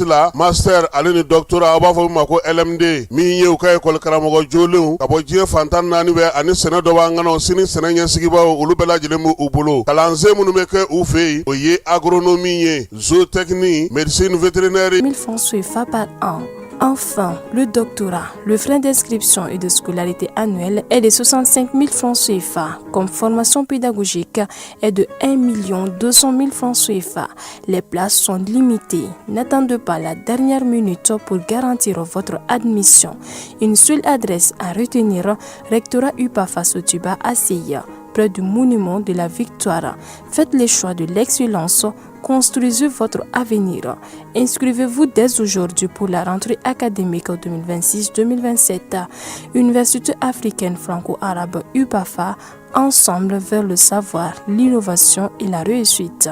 La master ale ni doctorat aw b'a fɔ min ma ko LMD min ye u ka école karamɔgɔ jolenw ka bɔ diɲɛ fan 14 bɛɛ ani sɛnɛ dɔnbaa ŋanaw sini sɛnɛ ɲɛsigibaaw olu bɛɛ lajɛlen b'u bolo. Kalansen minnu bɛ kɛ u fɛ yen, o ye agronomie ye, zootechnie, médecine vétérinaire. 000 francs CFA par an. Enfin, le doctorat, le frais d'inscription et de scolarité annuelle est de 65 000 francs CFA. Comme formation pédagogique est de 1 200 000 francs CFA. Les places sont limitées. N'attendez pas la dernière minute pour garantir votre admission. Une seule adresse à retenir, Rectorat UPAFA Sotuba ACI, près du monument de la Victoire. Faites le choix de l'excellence. Construisez votre avenir. Inscrivez-vous dès aujourd'hui pour la rentrée académique 2026-2027. Université africaine franco-arabe UPAFA, ensemble vers le savoir, l'innovation et la réussite.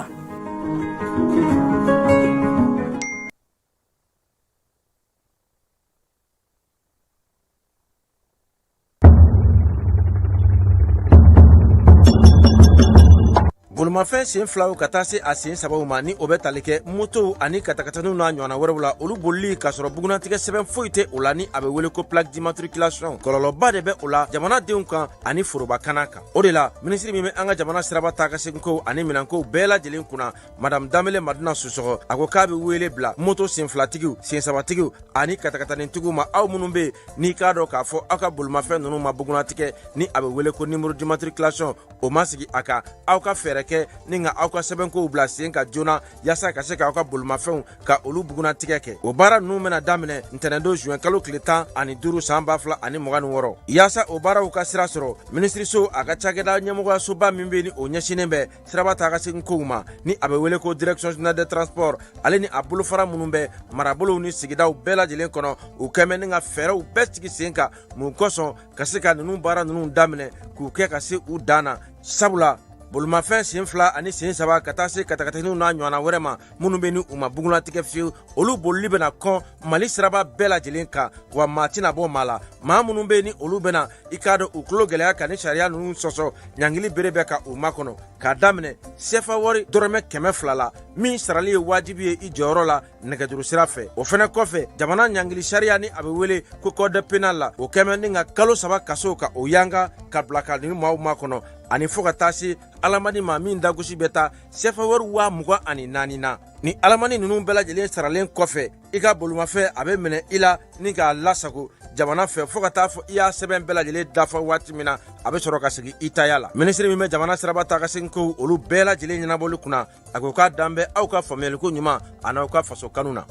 Bolimafɛn sen filaw ka taa se a sen sabaw ma, ni o bɛ tali kɛ motow ani katakataniw n'a ɲɔgɔnna wɛrɛw la, olu bolili k'a sɔrɔ bugunnatigɛ sɛbɛn foyi tɛ o la, ni a bɛ wele ko plaque d'immatriculation, kɔlɔlɔba de bɛ o la jamanadenw kan ani forobakana kan. O de la, minisiri min bɛ an ka jamana siraba taa ka seginkow ani minɛnkow bɛɛ lajɛlen kunna, Madame Danbele Madina Sisɔkɔ, a ko k'a bɛ wele bila moto senfilatigiw, sensabatigiw ani katakatanitigiw ma, aw minnu bɛ yen n'i k'a dɔn k'a fɔ aw ka bolimafɛn ninnu ma bugunnatigɛ, ni a bɛ wele ko numéro d'immatriculation, o ma sigi a kan, aw ka fɛɛrɛ kɛ ni ka aw ka sɛbɛnkow bila sen kan joona, yaasa ka se k'aw ka bolimafɛnw ka olu bugunnatigɛ kɛ. O baara ninnu bɛna daminɛ ntɛnɛndon juin kalo tile 15 san 2026. Yaasa o baaraw ka sira sɔrɔ, minisiriso a ka cakɛda ɲɛmɔgɔyasoba min bɛ ni o ɲɛsinnen bɛ siraba taa ka segin kow ma, ni a bɛ wele ko Direction générale des transports, ale ni a bolofara minnu bɛ marabolow ni sigidaw bɛɛ lajɛlen kɔnɔ, u kɛmɛ ni ka fɛɛrɛw bɛɛ sigi sen kan mun kosɔn ka se ka ninnu baara ninnu daminɛ k'u kɛ ka se u dan na. Sabula bolimafɛn sen fila ani sen saba ka taa se katakataniw n'a ɲɔgɔnna wɛrɛ ma minnu bɛ ni u ma bugunnatigɛ fiyewu, olu bolili bɛna kɔn Mali siraba bɛɛ lajɛlen kan, wa maa tɛna bɔ maa la. Maa minnu bɛ ni olu bɛna i k'a dɔn u tulo gɛlɛya ka ni sariya ninnu sɔsɔ, ɲangili bere bɛ ka u makɔnɔ k'a daminɛ sefa wari dɔrɔmɛ 200 la, min sarali ye wajibi ye i jɔyɔrɔ la nɛgɛjuru sira fɛ. O fɛnɛ kɔfɛ, jamana ɲangili sariya, ni a bɛ wele ko code pénal la, o kɛmɛ ni ka kalo 3 kaso ka o yanga ka bila ka nin maaw makɔnɔ, ani fo ka taa se alamani ma min dagosi bɛ taa sefa wari 24,000 na. Ni alamani ninnu bɛɛ lajɛlen saralen kɔfɛ, i ka bolimafɛn a bɛ minɛ i la ni k'a lasago jamana fɛ fo ka taa fɔ i y'a sɛbɛn bɛɛ lajɛlen dafa waati min na, a bɛ sɔrɔ ka segin i taya la. Minisiri min bɛ jamana siraba taa ka segin kow olu bɛɛ lajɛlen ɲɛnabɔli kunna, a ko k'a dan bɛ aw ka faamuyaliko ɲuman an'aw ka faso kanu na.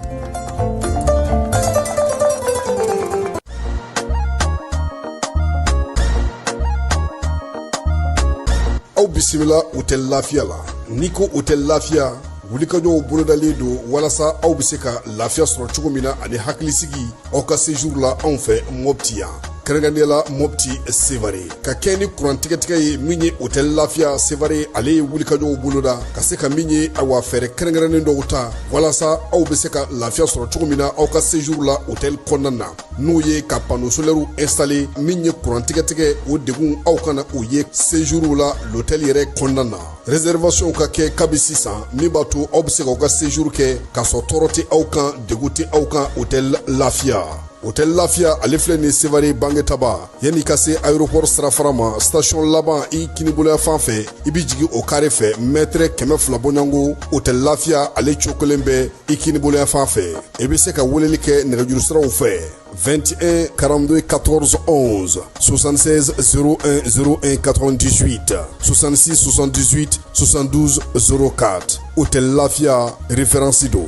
Aw bisimila Hôtel Lafiya la. N'i ko Hôtel Lafiya, wulikajɔw bolodalen don walasa aw bɛ se ka lafiya sɔrɔ cogo min na ani hakilisigi aw ka séjour la anw fɛ Mopti yan, kɛrɛnkɛrɛnnenya la Mopti Sevare. Ka kɛ ni kuran tigɛtigɛ ye min ye, Hôtel Lafiya Sevare ale ye wulikajɔw boloda ka se ka min ye, awa, fɛɛrɛ kɛrɛnkɛrɛnnen dɔw ta walasa aw bɛ se ka lafiya sɔrɔ cogo min na aw ka séjour la hôtel kɔnɔna na, n'o ye ka panneau solaire installer. Min ye kuran tigɛtigɛ, o degun aw kana o ye séjour la l'hôtel yɛrɛ kɔnɔna na. Réservation ka kɛ kabi sisan, min b'a to aw bɛ se k'aw ka séjour kɛ k'a sɔrɔ tɔɔrɔ tɛ aw kan, degun tɛ aw kan. Hôtel Lafiya, Hôtel Lafiya ale filɛ nin Sevare Bangetaba, yanni ka se aéroport sirafara ma, station laban i kiniboloya fan fɛ, i bɛ jigin o carré fɛ, mètre 200 bɔɲɔgɔnko, Hôtel Lafiya ale cokolen bɛ i kiniboloya fan fɛ. I bɛ se ka weleli kɛ nɛgɛjuru siraw fɛ: 21 42 14 11, 76 01 01 98, 66 78 72 04. Hôtel Lafia, référence don.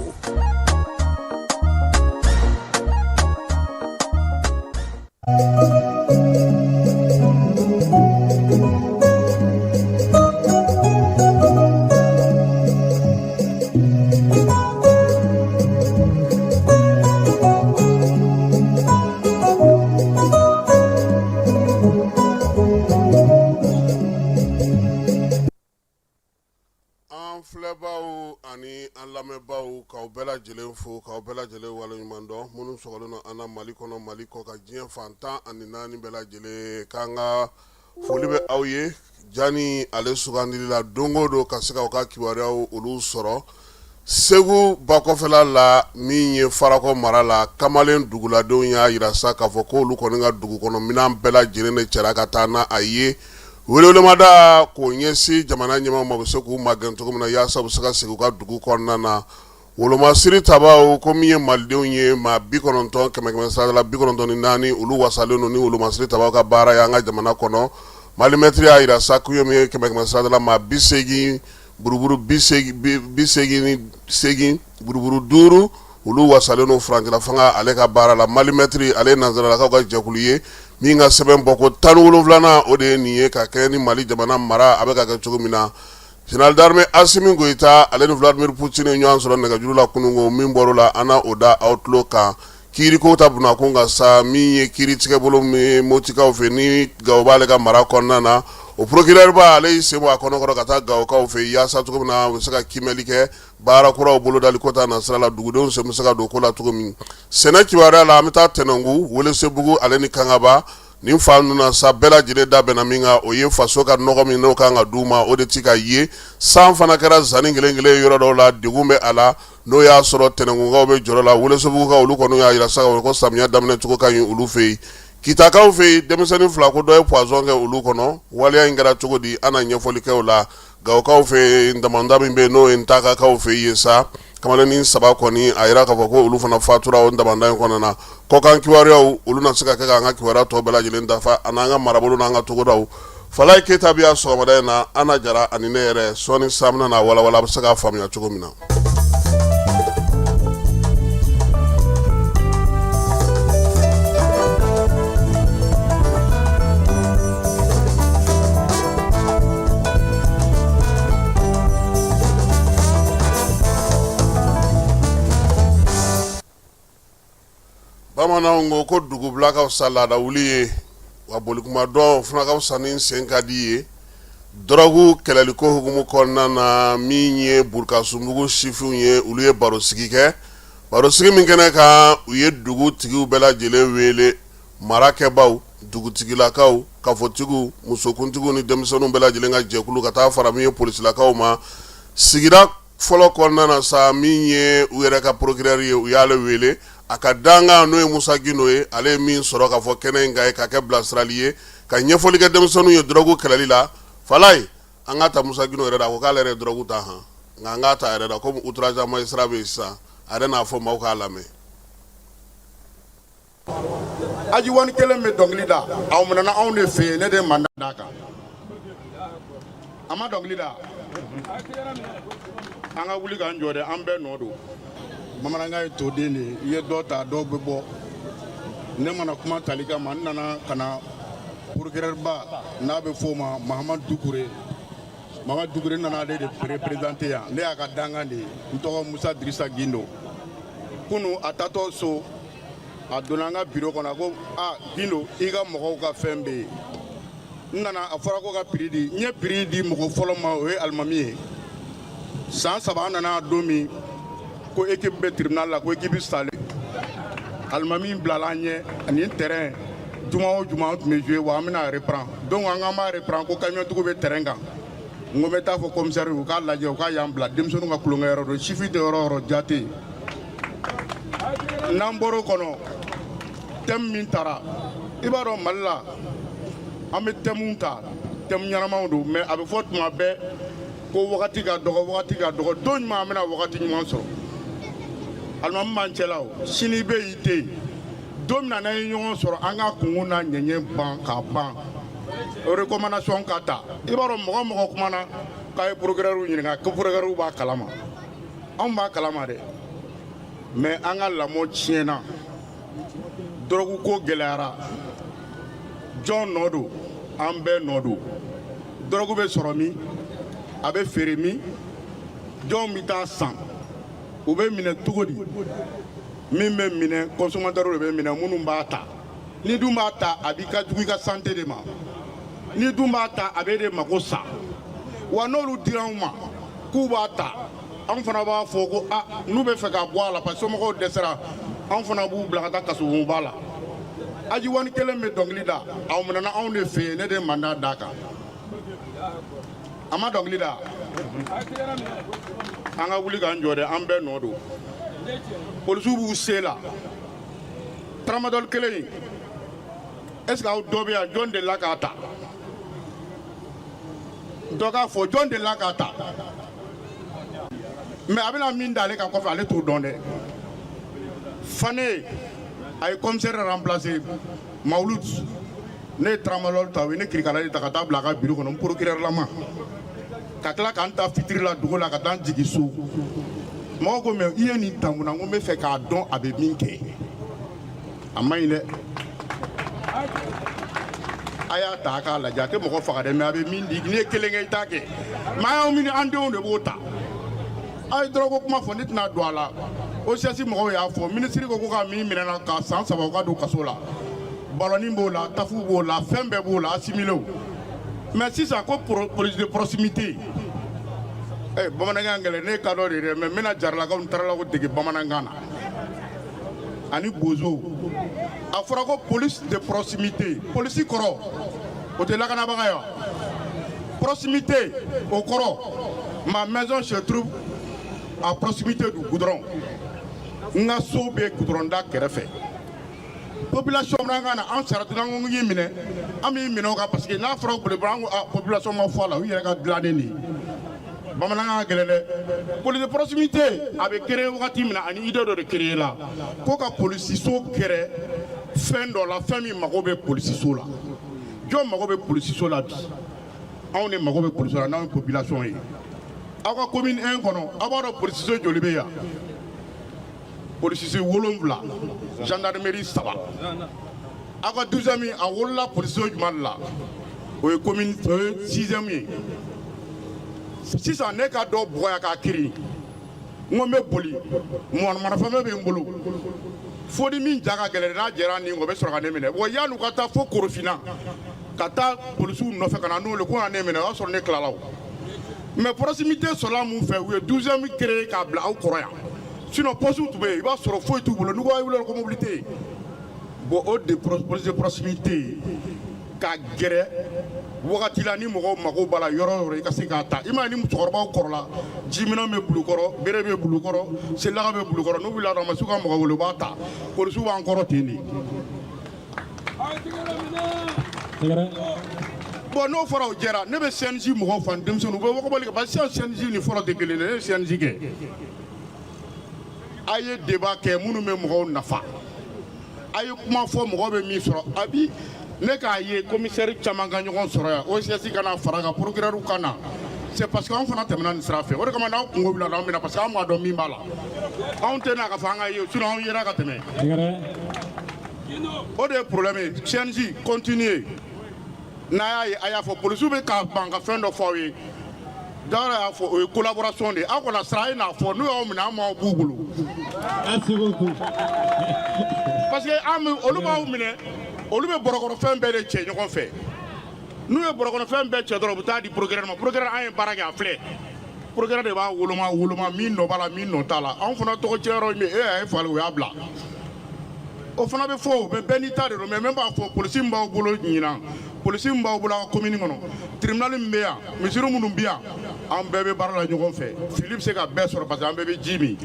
An filɛbaw ani an lamɛnbaaw, k'aw bɛɛ lajɛlen fo, k'aw bɛɛ lajɛlen waleɲuman dɔn, minnu sɔgɔlen don an na Mali kɔnɔ, Mali kɔkan, diɲɛ fan 14 bɛɛ lajɛlen, k'an ka foli bɛ aw ye. Jani ale sugandili la don o don ka se k'aw ka kibaruyaw olu sɔrɔ. Segu bakɔfɛla la min ye Farakɔ mara la, kamalen duguladenw y'a jira sa k'a fɔ ko olu kɔni ka dugu kɔnɔ minɛn bɛɛ lajɛlen de cɛra ka taa n'a a ye. Welewelemada k'o ɲɛsin jamana ɲɛmaaw ma, u bɛ se k'u magɛn cogo min na yaasa u bɛ se ka segin u ka dugu kɔnɔna na. Wolomasiri tabaw ko min ye malidenw ye maa 90, kɛmɛ sara la 94, olu wasalen don ni wolomasiri tabaw ka baara ye an ka jamana kɔnɔ. Malimɛtiri y'a jira sa k'u ye min ye kɛmɛ sara la maa 80 buruburu 88 buruburu 5, olu wasalen don furancɛla fanga ale ka baara la. Malimɛtiri ale ye nansaralakaw ka jɛkulu ye min ka sɛbɛn bɔ ko 17nan, o de ye nin ye ka kɛ ni Mali jamana mara a bɛ ka kɛ cogo min na. Général d'armée Asimi Goyita ale ni Vladimir Poutine ye ɲɔgɔn sɔrɔ nɛgɛjuru la kununko, min bɔr'o la an na o da aw tulo kan. Kiiriko ta bunakun kan sa, min ye kiiritigɛbolo min ye Motikaw fɛ ni Gawo b'ale ka mara kɔnɔna na, o procureur ba ale y'i sen bɔ a kɔnɔkɔrɔ ka taa Gawokaw fɛ yaasa cogo min na u bɛ se ka kiimɛli kɛ baara kuraw bolodali ko ta nasira la, dugudenw sen bɛ se ka don ko la cogo min. Sɛnɛ kibaruya la, an bɛ taa Tɛnɛnku, Welesebugu ale ni Kangaba nin fan ninnu na sa, bɛɛ lajɛlen da bɛnna min kan, o ye faso ka nɔgɔ min n'o kan ka d'u ma, o de ti ka ye. San fana kɛra zanni kelen kelen yɔrɔ dɔw la, degun bɛ a la. N'o y'a sɔrɔ Tɛnɛnkukaw bɛ jɔrɔ la, Welesebugukaw olu kɔni y'a jira sa ko samiya daminɛ cogo ka ɲi olu fɛ yen. Kitakaw fɛ yen, denmisɛnnin fila ko dɔ ye poison kɛ olu kɔnɔ, waleya in kɛra cogo di, an na ɲɛfɔli kɛ o la. Gawokaw fɛ yen, damanda min bɛ yen n'o ye Ntakakaw fɛ yen sa, kamalennin saba kɔni a jira k'a fɔ ko olu fana fatura o damanda in kɔnɔna na. Kɔkan kibaruyaw olu na se ka kɛ k'an ka kibaruya tɔ bɛɛ lajɛlen dafa, ani an ka marabolo n'an ka togodaw. Falaye Keyita bɛ yan sɔgɔmada in na, Ana Jara ani ne yɛrɛ sɔɔni sa an bɛna n'a walawala a bɛ se k'a faamuya cogo min na. Bamananw ko ko dugubila ka fisa laada wuli ye, wa bolikuma dɔn fana ka fisa ni sen ka di ye. Dɔrɔgu kɛlɛliko hukumu kɔnɔna na, min ye Burukasunbugu sifinw ye, olu ye barosigi kɛ. Barosigi min kɛnɛ kan, u ye dugu tigiw bɛɛ lajɛlen wele, marakɛbaw, dugutigilakaw, kafotigiw, musokuntigiw ni denmisɛnninw bɛɛ lajɛlen ka jɛkulu ka taa fara min ye polisilakaw ma. Sigida fɔlɔ kɔnɔna na sa, min ye u yɛrɛ ka procureur ye, u y'ale wele a ka dankan, n'o ye Musa Gindo ye. Ale ye min sɔrɔ k'a fɔ kɛnɛ in kan ye ka kɛ bilasirali ye, ka ɲɛfɔli kɛ denmisɛnninw ye dɔrɔgu kɛlɛli la. Falaye, an k'a ta Musa Gindo yɛrɛ da, a ko k'ale yɛrɛ ye dɔrɔgu ta han, nka an k'a ta a yɛrɛ da komi outrage à magistrat bɛ yen sisan, a yɛrɛ n'a fɔ maaw k'a lamɛn. Ajiwani kelen bɛ dɔnkili da, aw minɛna anw de fɛ yen, ne de mandat d'a kan. A ma dɔnkili da, an ka wuli k'an jɔ dɛ, an bɛɛ nɔ don. Bamanankan ye toden de ye, i ye dɔ ta, dɔw bɛ bɔ. Ne mana kuma tali kama, n nana ka na procureur ba n'a bɛ f'o ma Mahamadu Dukure. Mahamadu Dukure nana ale de représenter yan, ne y'a ka dankan de ye. N tɔgɔ Musa Dirisa Gindo. Kunu a taatɔ so, a donna an ka biro kɔnɔ, a ko a Gindo, i ka mɔgɔw ka fɛn bɛ yen. N nana, a fɔra ko ka prix di, n ye prix di mɔgɔ fɔlɔ ma, o ye alimami ye. San saba an nana don min ko équipe bɛ tribunal la, ko équipe salen, alimami bilala an ɲɛ nin terrain. Juma o juma an tun bɛ jouer, wa an bɛna reprend. Donc an k'an b'a reprend, ko camion-tigiw bɛ terrain kan. N ko n bɛ taa fɔ commissaire u k'a lajɛ, u k'a y'an bila denmisɛnninw ka tulonkɛ yɔrɔ don. Sifin tɛ yɔrɔ o yɔrɔ, ja tɛ yen. N'an bɔr'o kɔnɔ, thème min tara, i b'a dɔn Mali la an bɛ thème ta, thème ɲɛnamaw don, mais a bɛ fɔ tuma bɛɛ ko wagati ka dɔgɔ, wagati ka dɔgɔ. Don jumɛn an bɛna wagati ɲuman sɔrɔ? Alimami b'an cɛla, o sini bɛ yen, i tɛ yen. Don min na n'an ye ɲɔgɔn sɔrɔ, an ka kungo n'a ɲɛɲɛ ban k'a ban, recommandation ka ta. I b'a dɔn mɔgɔ mɔgɔ kumana k'a ye procureur ɲininka, ko procureur b'a kalama, anw b'a kalama dɛ, mais an ka lamɔ tiɲɛna, dɔrɔgu ko gɛlɛyara. Jɔn nɔ don? An bɛɛ nɔ don. Dɔrɔgu bɛ sɔrɔ min, a bɛ feere min, jɔn bɛ taa san, u bɛ minɛ cogo di? Min bɛ minɛ, consommateur de bɛ minɛ, minnu b'a ta. Ni dun b'a ta, a b'i ka jugu i ka santé de ma. Ni dun b'a ta, a b'e de mako sa. Wa n'olu dira anw ma k'u b'a ta, anw fana b'a fɔ ko a n'u bɛ fɛ ka bɔ a la, parce que somɔgɔw dɛsɛra, anw fana b'u bila ka taa kasobonba la. Ajiwani kelen bɛ dɔnkili da, aw minɛna anw de fɛ yen, ne de mandat d'a kan. A ma dɔnkili da, An ka wuli k'an jɔ dɛ, an bɛɛ nɔ don. Polisiw b'u se la. Tramadol kelen in, est ce que aw dɔ bɛ yan, jɔn delila k'a ta? Dɔ k'a fɔ, jɔn delila k'a ta? Mais a bɛna min d'ale kan kɔfɛ, ale t'o dɔn dɛ. Fane a ye commissaire remplacer, Mawulud. Ne ye tramadol ta, u ye ne kirikala de ta ka taa bila a ka bureau kɔnɔ, n procureur lama, ka tila k'an ta fitiri la dugu la ka taa n jigin so. Mɔgɔw ko: "Mais i ye nin ta mun na?" N ko n bɛ fɛ k'a dɔn a bɛ min kɛ. A man ɲi dɛ, a y'a ta a k'a lajɛ. A tɛ mɔgɔ faga dɛ, mais a bɛ min di, n'i ye kelen kɛ, i t'a kɛ. Mais an y'aw minɛ, an denw de b'o ta. A ye dɔrɔgu kuma fɔ, ne tɛna don a la. OCS mɔgɔw y'a fɔ, minisiri ko ko ka min minɛna ka san 3, u ka don kaso la. Balɔni b'o la, tafu b'o la, fɛn bɛɛ b'o la, assimilé. Mais sisan ko police de proximité. Eh, bamanankan gɛlɛn, ne ka dɔ de dɛ, mais n bɛna jaralakaw ni taralakaw dege bamanankan na ani bozo. A fɔra ko police de proximité. Polisi kɔrɔ, o tɛ lakanabaga ye wa? Proximité, o kɔrɔ, ma maison se trouve à proximité du goudron. N ka so bɛ goudron da kɛrɛfɛ. Population bamanankan na, an sara tun, an ko k'i minɛ, an b'i minɛ o kan, parce que n'a fɔra ko an ko ah, population ma fɔ a la, u yɛrɛ ka dilannen de ye. Bamanankan ka gɛlɛn dɛ. Police de proximité, a bɛ créer wagati min na, ani idée dɔ de créer la ko ka polisiso gɛrɛ fɛn dɔ la, fɛn min mago bɛ polisiso la. Jɔn mago bɛ polisiso la bi? Anw de mago bɛ polisiso la, n'anw ye population ye. Aw ka commune 1 kɔnɔ, aw b'a dɔn polisiso joli bɛ yan? Polisiso wolonwula, gendarmerie saba. Aw ka 12e, a wolola polisiso jumɛn de la? O ye commune, o ye sixième ye. Sisan ne ka dɔ bugɔ yan k'a kirin, n ko n bɛ boli, marafɛn bɛ n bolo, fo ni min ja ka gɛlɛn, n'a jɛra nin kɔ, o bɛ sɔrɔ ka ne minɛ. Wa yan'u ka taa fo Korofina ka taa polisiw nɔfɛ ka na n'olu ko ka ne minɛ, o y'a sɔrɔ ne tilala. O mais proximité sɔrɔla mun fɛ? U ye 12e créé k'a bila aw kɔrɔ yan. Sinon poste tun bɛ yen, i b'a sɔrɔ foyi t'u bolo. N'u ko a ye wuli ko mobili tɛ yen. Bon, o de police de proximité ka gɛrɛ wagati la, ni mɔgɔw mago b'a la yɔrɔ o yɔrɔ, i ka se k'a ta. I m'a ye, ni musokɔrɔbaw kɔrɔla, jiminɛn bɛ Bulukɔrɔ, bere bɛ Bulukɔrɔ, selidaga bɛ Bulukɔrɔ, n'u wulila dɔrɔn, a ma s'u ka mɔgɔ wele, u b'a ta. Polisiw b'an kɔrɔ ten de. Bon, n'o fɔra, o jɛra. Ne bɛ CNJ mɔgɔw fa denmisɛnninw, u bɛ wɔgɔbɔli kɛ, parce que sisan CNJ ni fɔlɔ tɛ kelen ye. Ne ye CNJ kɛ. A ye débat kɛ minnu bɛ mɔgɔw nafa, a ye kuma fɔ mɔgɔ bɛ min sɔrɔ. A bi ne k'a ye commissaire caman ka ɲɔgɔn sɔrɔ yan, OCS ka na fara kan, procureur ka na, c'est parce que anw fana tɛmɛna nin sira fɛ. O de kama n'aw kungo bila anw bɛna, parce que an b'a dɔn min b'a la. Anw tɛ n'a ka fɔ an ka ye, sinon anw yera ka tɛmɛ. O de ye problème ye. CNJ, continuer. N'a y'a ye, a y'a fɔ polisiw bɛ ka ban ka fɛn dɔ fɔ aw ye. Dawuda y'a fɔ, o ye collaboration de ye. Aw kana siran, a ye n'a fɔ. N'u y'aw minɛ, an m'aw b'u bolo. Merci beaucoup. Parce que an bɛ olu b'aw minɛ, olu bɛ bɔrɔkɔrɔfɛn bɛɛ de cɛ ɲɔgɔn fɛ. N'u ye bɔrɔkɔrɔfɛn bɛɛ cɛ dɔrɔn, u bɛ taa di procureur ma. Procureur, an ye baara kɛ, a filɛ, procureur de b'a woloma woloma, min nɔ b'a la, min nɔ t'a la. Anw fana tɔgɔ cɛ yɔrɔ min, e y'a ye fali, u y'a bila, o fana bɛ fɔ. O bɛ bɛɛ n'i ta de don. Mais min b'a fɔ, polisi min b'aw bolo ɲinan, polisi min b'aw bolo aw ka commune kɔnɔ, tribunal min bɛ yan, misiri minnu bɛ yan, an bɛɛ bɛ baara la ɲɔgɔn fɛ. Fili bɛ se ka bɛɛ sɔrɔ, parce que an bɛɛ bɛ ji min.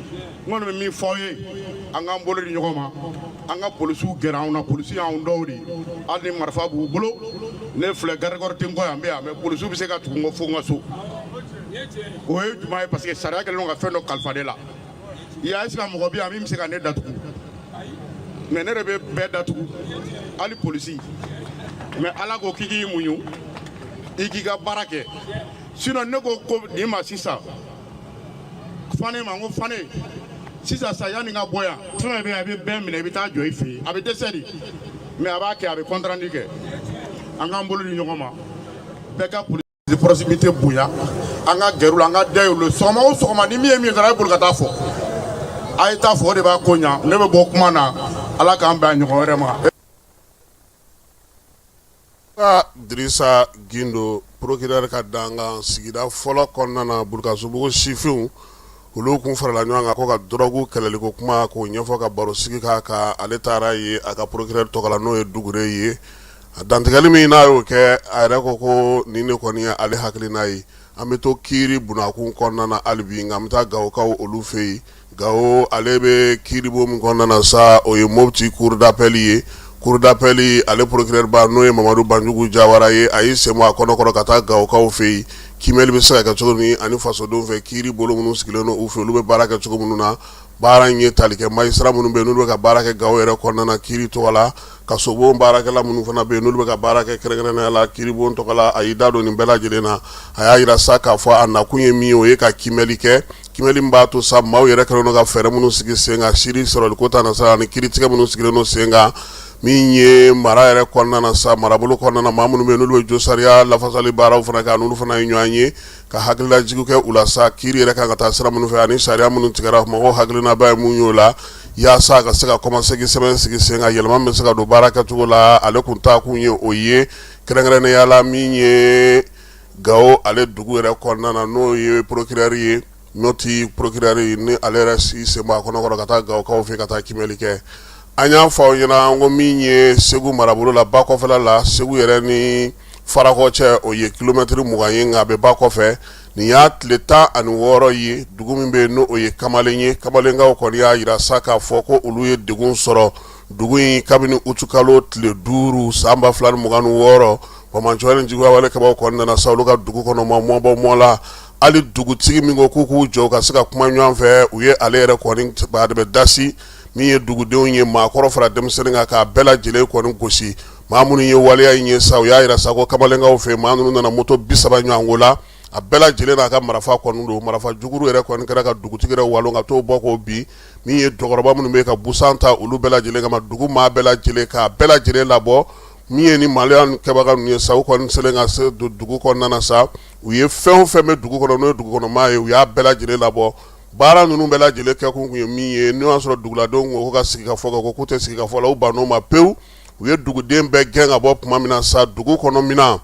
N kɔni bɛ min fɔ aw ye, an k'an bolo di ɲɔgɔn ma, an ka polisiw gɛrɛ anw na. Polisi y'anw dɔw de ye, hali ni marifa b'u bolo. Ne filɛ, garde corps tɛ n kɔ yan, n bɛ yan, mais polisiw bɛ se ka tugu n kɔ fo n ka so. O ye jumɛn ye? Parce que sariya kɛlen don ka fɛn dɔ kalifa ne la. I y'a, est ce que mɔgɔ bɛ yan min bɛ se ka ne datugu? Mais ne yɛrɛ bɛ bɛɛ datugu, hali polisi. Mais Ala ko k'i k'i muɲu, i k'i ka baara kɛ. Sinon ne ko ko nin ma sisan, Fane ma, n ko Fane, sisan sa, yanni n ka bɔ yan, fɛn fɛn bɛ yan, i bɛ bɛɛ minɛ, i bɛ taa jɔ i fɛ yen. A bɛ dɛsɛ de, mais a b'a kɛ, a bɛ compte rendu kɛ. An k'an bolo di ɲɔgɔn ma, bɛɛ ka police de proximité bonya, an ka gɛrɛ u la, an ka da olu sɔgɔma o sɔgɔma. Ni min ye min sɔrɔ, a ye boli ka taa fɔ, a ye taa fɔ. O de b'a ko ɲa. Ne bɛ bɔ kuma na. Ala k'an bɛn a ɲɔgɔn wɛrɛ ma. Ka Dirisa Gindo, procureur ka dankan sigida fɔlɔ kɔnɔna na, Burukasubugu sifinw, olu kun farala ɲɔgɔn kan ko ka dɔrɔgu kɛlɛliko kuma k'o ɲɛfɔ, ka baro sigi k'a kan. Ale taara ye a ka procureur tɔgɔ la, n'o ye Dugure ye. Dantigɛli min n'a y'o kɛ, a yɛrɛ ko ko nin de kɔni ye ale hakilina ye. An bɛ to kiiri bunakun kɔnɔna na hali bi, nka an bɛ taa Gawokaw olu fɛ yen. Gawo ale bɛ kiiribon min kɔnɔna na sa, o ye Mopti cour d'appel ye. Cour d'appel ale procureur ba, n'o ye Mamadu Banjugu Jawara ye, a y'i sen bɔ a kɔnɔkɔrɔ ka taa Gawokaw fɛ yen. Kiimɛli bɛ se ka kɛ cogo min ani fasodenw fɛ, kiiri bolo minnu sigilen don u fɛ, olu bɛ baara kɛ cogo minnu na. Baara in ye tali kɛ magistrat minnu bɛ yen, n'olu bɛ ka baara kɛ Gawo yɛrɛ kɔnɔna na kiiri tɔgɔ la, kasobon baarakɛla minnu fana bɛ yen, n'olu bɛ ka baara kɛ kɛrɛnkɛrɛnnenya la kiiribon tɔgɔ la. A y'i da don nin bɛɛ lajɛlen na. A y'a jira sa k'a fɔ a nakun ye min ye, o ye ka kiimɛli kɛ, kiimɛli min b'a to sa maaw yɛrɛ kɛlen don ka fɛɛrɛ minnu sigi sen kan seere sɔrɔli ko ta na sa, ani kiiritigɛ minnu sigilen don sen kan. Min ye mara yɛrɛ kɔnɔna na sa, marabolo kɔnɔna na, maa minnu bɛ yen, n'olu bɛ josariya lafasali baaraw fana kɛ, n'olu fana ye ɲɔgɔn ye ka hakililajigin kɛ u la sa, kiiri yɛrɛ kan ka taa sira minnu fɛ ani sariya minnu tigɛra, mɔgɔw hakilinaba ye mun y'o la, yaasa ka se ka kɔmasegin sɛbɛn sigi sen kan, yɛlɛma min bɛ se ka don baara kɛcogo la. Ale kun taakun ye o ye, kɛrɛnkɛrɛnnenya la min ye Gawo ale dugu yɛrɛ kɔnɔna na, n'o ye procureur ye, Mopti procureur, ni ale yɛrɛ si sen bɔ a kɔnɔkɔrɔ ka taa Gawokaw fɛ ka taa kiimɛli kɛ. An y'a fɔ aw ɲɛna an ko min ye Segu marabolo la, ba kɔfɛla la, Segu yɛrɛ ni Farakɔ cɛ, o ye kilomɛtiri 20 ye, nka a bɛ ba kɔfɛ. Nin y'a tile 16 ye, dugu min bɛ yen, n'o ye Kamalen ye. Kamalenkaw kɔni y'a jira sa k'a fɔ ko olu ye degun sɔrɔ dugu in kabini utukalo tile 5 san 2026. Banbaanciwale ni juguyawale kɛbaaw kɔni nana sa olu ka dugu kɔnɔ, ma mɔbɔ mɔ la. Hali dugutigi min ko k'u k'u jɔ ka se ka kuma ɲɔgɔn fɛ, u ye ale yɛrɛ kɔni bɛ dasi. Min ye dugudenw ye, maakɔrɔ fara denmisɛnnin kan, k'a bɛɛ lajɛlen kɔni gosi. Maa minnu ye waleya in ye sa, u y'a jira sa ko kamalenkaw fɛ, maa ninnu nana moto 30 ɲɔgɔnko la, a bɛɛ lajɛlen n'a ka marifa kɔni don. Marifa jugu yɛrɛ kɔni kɛra ka dugutigi yɛrɛ walon ka t'o bɔ k'o bin. Min ye dɔgɔkɔrɔba minnu bɛ ka busan ta olu bɛɛ lajɛlen kama, dugu maa bɛɛ lajɛlen k'a bɛɛ lajɛlen labɔ. Min ye ni maloya kɛbaga ninnu ye sa, u kɔni selen ka se don dugu kɔnɔna na sa, u ye fɛn o fɛn bɛ dugu kɔnɔ, n'o ye dugu kɔnɔmaa ye, u y'a bɛɛ lajɛlen labɔ. Baara ninnu bɛɛ lajɛlen kɛkun kun ye min ye, n'o y'a sɔrɔ duguladenw ko ka sigi ka fɔ kɛ, ko k'u tɛ sigi ka fɔ la, u bann'o ma pewu. U ye duguden bɛɛ gɛn ka bɔ tuma min na sa, dugu kɔnɔ minɛn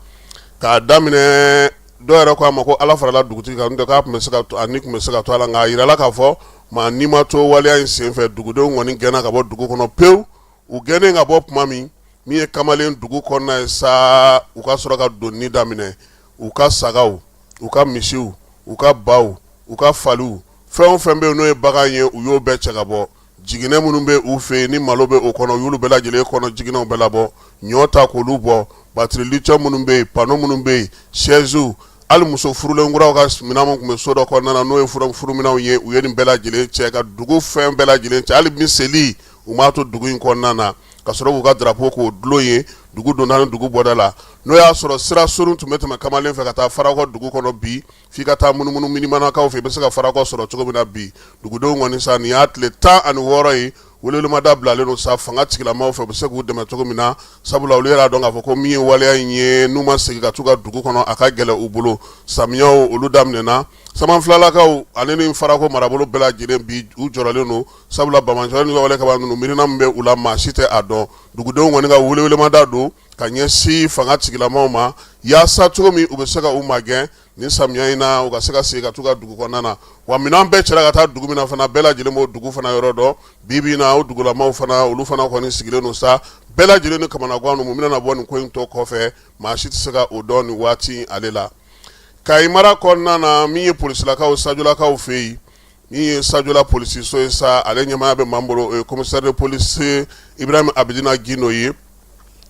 k'a daminɛ, dɔw yɛrɛ ko a ma ko Ala farala dugutigi kan, n'o tɛ k'a tun bɛ se ka to, a ni tun bɛ se ka to a la. Nka a yirala k'a fɔ maa ni ma to waleya in senfɛ. Dugudenw kɔni gɛnna ka bɔ dugu kɔnɔ pewu. U gɛnnen ka bɔ tuma min, min ye kamalen dugu kɔnɔna ye sa, u ka sɔrɔ ka donni daminɛ. U ka sagaw, u ka misiw, u ka baw, u ka faliw, fɛn o fɛn bɛ yen n'o ye bagan ye, u y'o bɛɛ cɛ ka bɔ. Jiginɛ minnu bɛ u fɛ yen ni malo bɛ o kɔnɔ, u y'olu bɛɛ lajɛlen kɔnɔ jiginɛw bɛɛ labɔ, ɲɔ ta k'olu bɔ, batiri lithium minnu bɛ yen, panneau minnu bɛ yen, chaises, hali muso furulen kuraw ka minɛn minnu tun bɛ so dɔ kɔnɔna na, n'o ye furuminɛnw ye, u ye nin bɛɛ lajɛlen cɛ ka dugu fɛn bɛɛ lajɛlen cɛ. Hali miseli u m'a to dugu in kɔnɔna na, ka sɔrɔ k'u ka drapeau k'o dulon yen dugu donda ni dugu bɔda la. N'o y'a sɔrɔ sira surun tun bɛ tɛmɛ kamalen fɛ ka taa Farakɔ dugu kɔnɔ, bi f'i ka taa munumunu Minimanakaw fɛ i bɛ se ka Farakɔ sɔrɔ cogo min na. Bi dugudenw kɔni sa, nin y'a tile 16 ye, welewelemada bilalen don sa fanga tigilamaw fɛ, u bɛ se k'u dɛmɛ cogo min na, sabula olu yɛrɛ y'a dɔn k'a fɔ ko min ye waleya in ye, n'u ma segin ka t'u ka dugu kɔnɔ, a ka gɛlɛn u bolo. Samiyaw olu daminɛna, Samanfilakaw ale ni Farakɔ marabolo bɛɛ lajɛlen bi u jɔrɔlen don, sabula banbaanciwale ni wale kɛbaa ninnu, miirina min bɛ u la, maa si tɛ a dɔn. Dugudenw kɔni ka welewelemada don ka ɲɛsin fanga tigilamaw ma, yaasa cogo min u bɛ se ka u magɛn nin samiya in na, u ka se ka segin ka t'u ka dugu kɔnɔna na. Wa minɛn bɛɛ cɛla ka taa dugu min na fana, bɛɛ lajɛlen b'o dugu fana yɔrɔ dɔn. Bi bi in na, o dugulamaw fana, olu fana kɔni sigilen don sa, bɛɛ lajɛlen ni kamanagan don. Mun bɛna bɔ nin ko in tɔ kɔfɛ, maa si tɛ se ka o dɔn nin waati ale la. Kayi mara kɔnɔna na, min ye polisilakaw Sajolakaw fɛ yen, min ye Sajola polisiso ye sa, ale ɲɛmaaya bɛ maa bolo, o ye commissaire de police Ibrahim Abidina Gindo ye.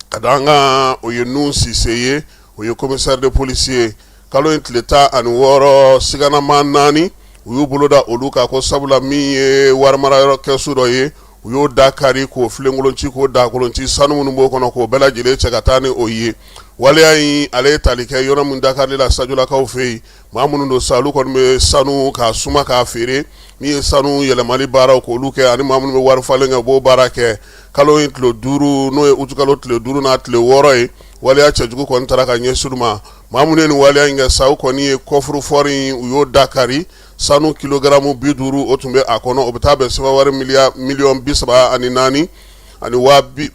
Ka da an kan, o ye Nuhu Sise ye, o ye commissaire de police ye. Kalo in tile 16, siganama naani, u y'u bolo da olu kan ko sabula min ye warimarayɔrɔ kɛsu dɔ ye, u y'o da kari k'o filenkolon ci, k'o dakolon ci, sanu minnu b'o kɔnɔ k'o bɛɛ lajɛlen cɛ ka taa ni o ye. Waleya in ale ye tali kɛ yɔrɔ min dakarili la Sajolakaw fɛ yen, maa minnu don sa, olu kɔni bɛ sanu k'a suma k'a feere, min ye sanu yɛlɛmali baaraw k'olu kɛ, ani maa minnu bɛ wari falen kɛ, u b'o baara kɛ. Kalo in tile 5, n'o ye utukalo tile 5 n'a tile 6 ye, waleya cɛjugu kɔni taara ka ɲɛsin u ma. Maa minnu ye nin waleya in kɛ sa, u kɔni ye coffre-fort in, u y'o da kari. Sanu kilogaramu 50 o tun bɛ a kɔnɔ, o bɛ taa bɛn sefa wari miliyɔn 34 ani 60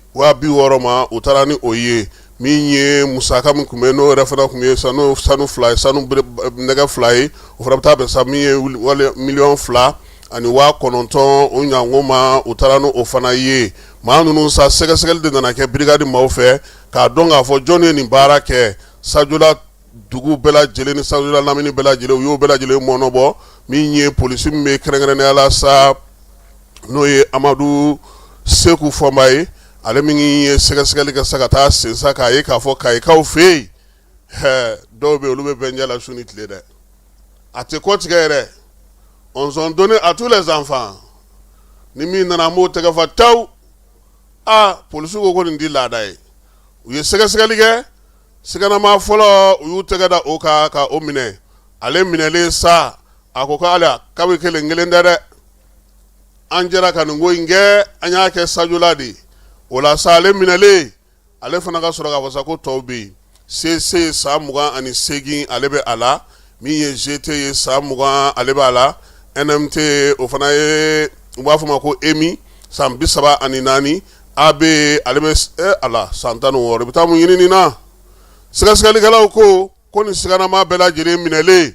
000 ma, u taara ni o ye. Min ye musaka min tun bɛ, n'o yɛrɛ fana tun ye sanu 2 ye, sanu nɛgɛ 2 ye, o fana bɛ taa bɛn sa min ye miliyɔn 2 ani 9000 o ɲango ma u taara n'o fana ye. Maa ninnu sa, sɛgɛsɛgɛli de nana kɛ brigade maaw fɛ k'a dɔn k'a fɔ jɔn ye nin baara kɛ. Sajola dugu bɛɛ lajɛlen ni Sajola lamini bɛɛ lajɛlen, u y'o bɛɛ lajɛlen mɔnɔbɔ. Min ye polisi min bɛ kɛrɛnkɛrɛnnenya la sa, n'o ye Amadu Seku Fɔnba ye, ale min ye sɛgɛsɛgɛli kɛ sa ka taa sen sa k'a ye k'a fɔ Kayikaw fɛ yen, dɔw bɛ olu bɛ bɛnjɛ la su ni tile dɛ, a tɛ kɔ tigɛ yɛrɛ. On sont donnés à tous les enfants, ni min nana an b'o tɛgɛ fa taw. Aa, polisiw ko ko nin ti laada ye. U ye sɛgɛsɛgɛli kɛ, siganama fɔlɔ, u y'u tɛgɛ da o kan ka o minɛ. Ale minɛlen sa, a ko k'ale kabi kelen kelen tɛ dɛ, an jɛra ka nin ko in kɛ, an y'a kɛ Sajola de. O la sa, ale minɛlen, ale fana ka sɔrɔ k'a fɔ sa ko tɔw bɛ yen. CC san 28, ale bɛ a la. Min ye GT ye, san 20, ale b'a la. NMT, o fana ye, u b'a fɔ ma ko EMI, san 34. AB, ale bɛ a la san 16. I bɛ taa mun ɲini nin na? Sɛgɛsɛgɛlikɛlaw ko ko nin siganama bɛɛ lajɛlen minɛlen,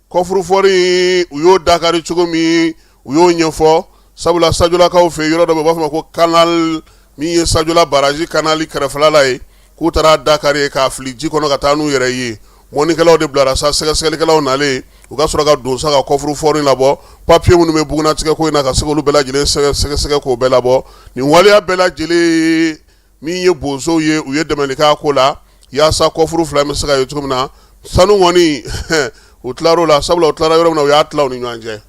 coffre-fort u y'o dakari cogo min, u y'o ɲɛfɔ. Sabula Sajolakaw fɛ, yɔrɔ dɔ bɛ, u b'a fɔ ma ko canal, min ye Sajola barrage canal kɛrɛfɛla la ye, k'u taara dakari k'a fili ji kɔnɔ ka taa n'u yɛrɛ ye. Mɔnikɛlaw de bilara sa, sɛgɛsɛgɛlikɛlaw nalen, u ka sɔrɔ ka don sa ka coffre-fort labɔ, papiye minnu bɛ bugunnatigɛ ko in na, ka se k'olu bɛɛ lajɛlen sɛgɛsɛgɛ k'o bɛɛ labɔ. Nin waleya bɛɛ lajɛlen, min ye bozow ye, u ye dɛmɛli k'a ko la yaasa coffre fila bɛ se ka ye cogo min na. Sanu kɔni, u tilar'o la, sabula u tilara yɔrɔ min na, u y'a tila u ni ɲɔgɔn cɛ,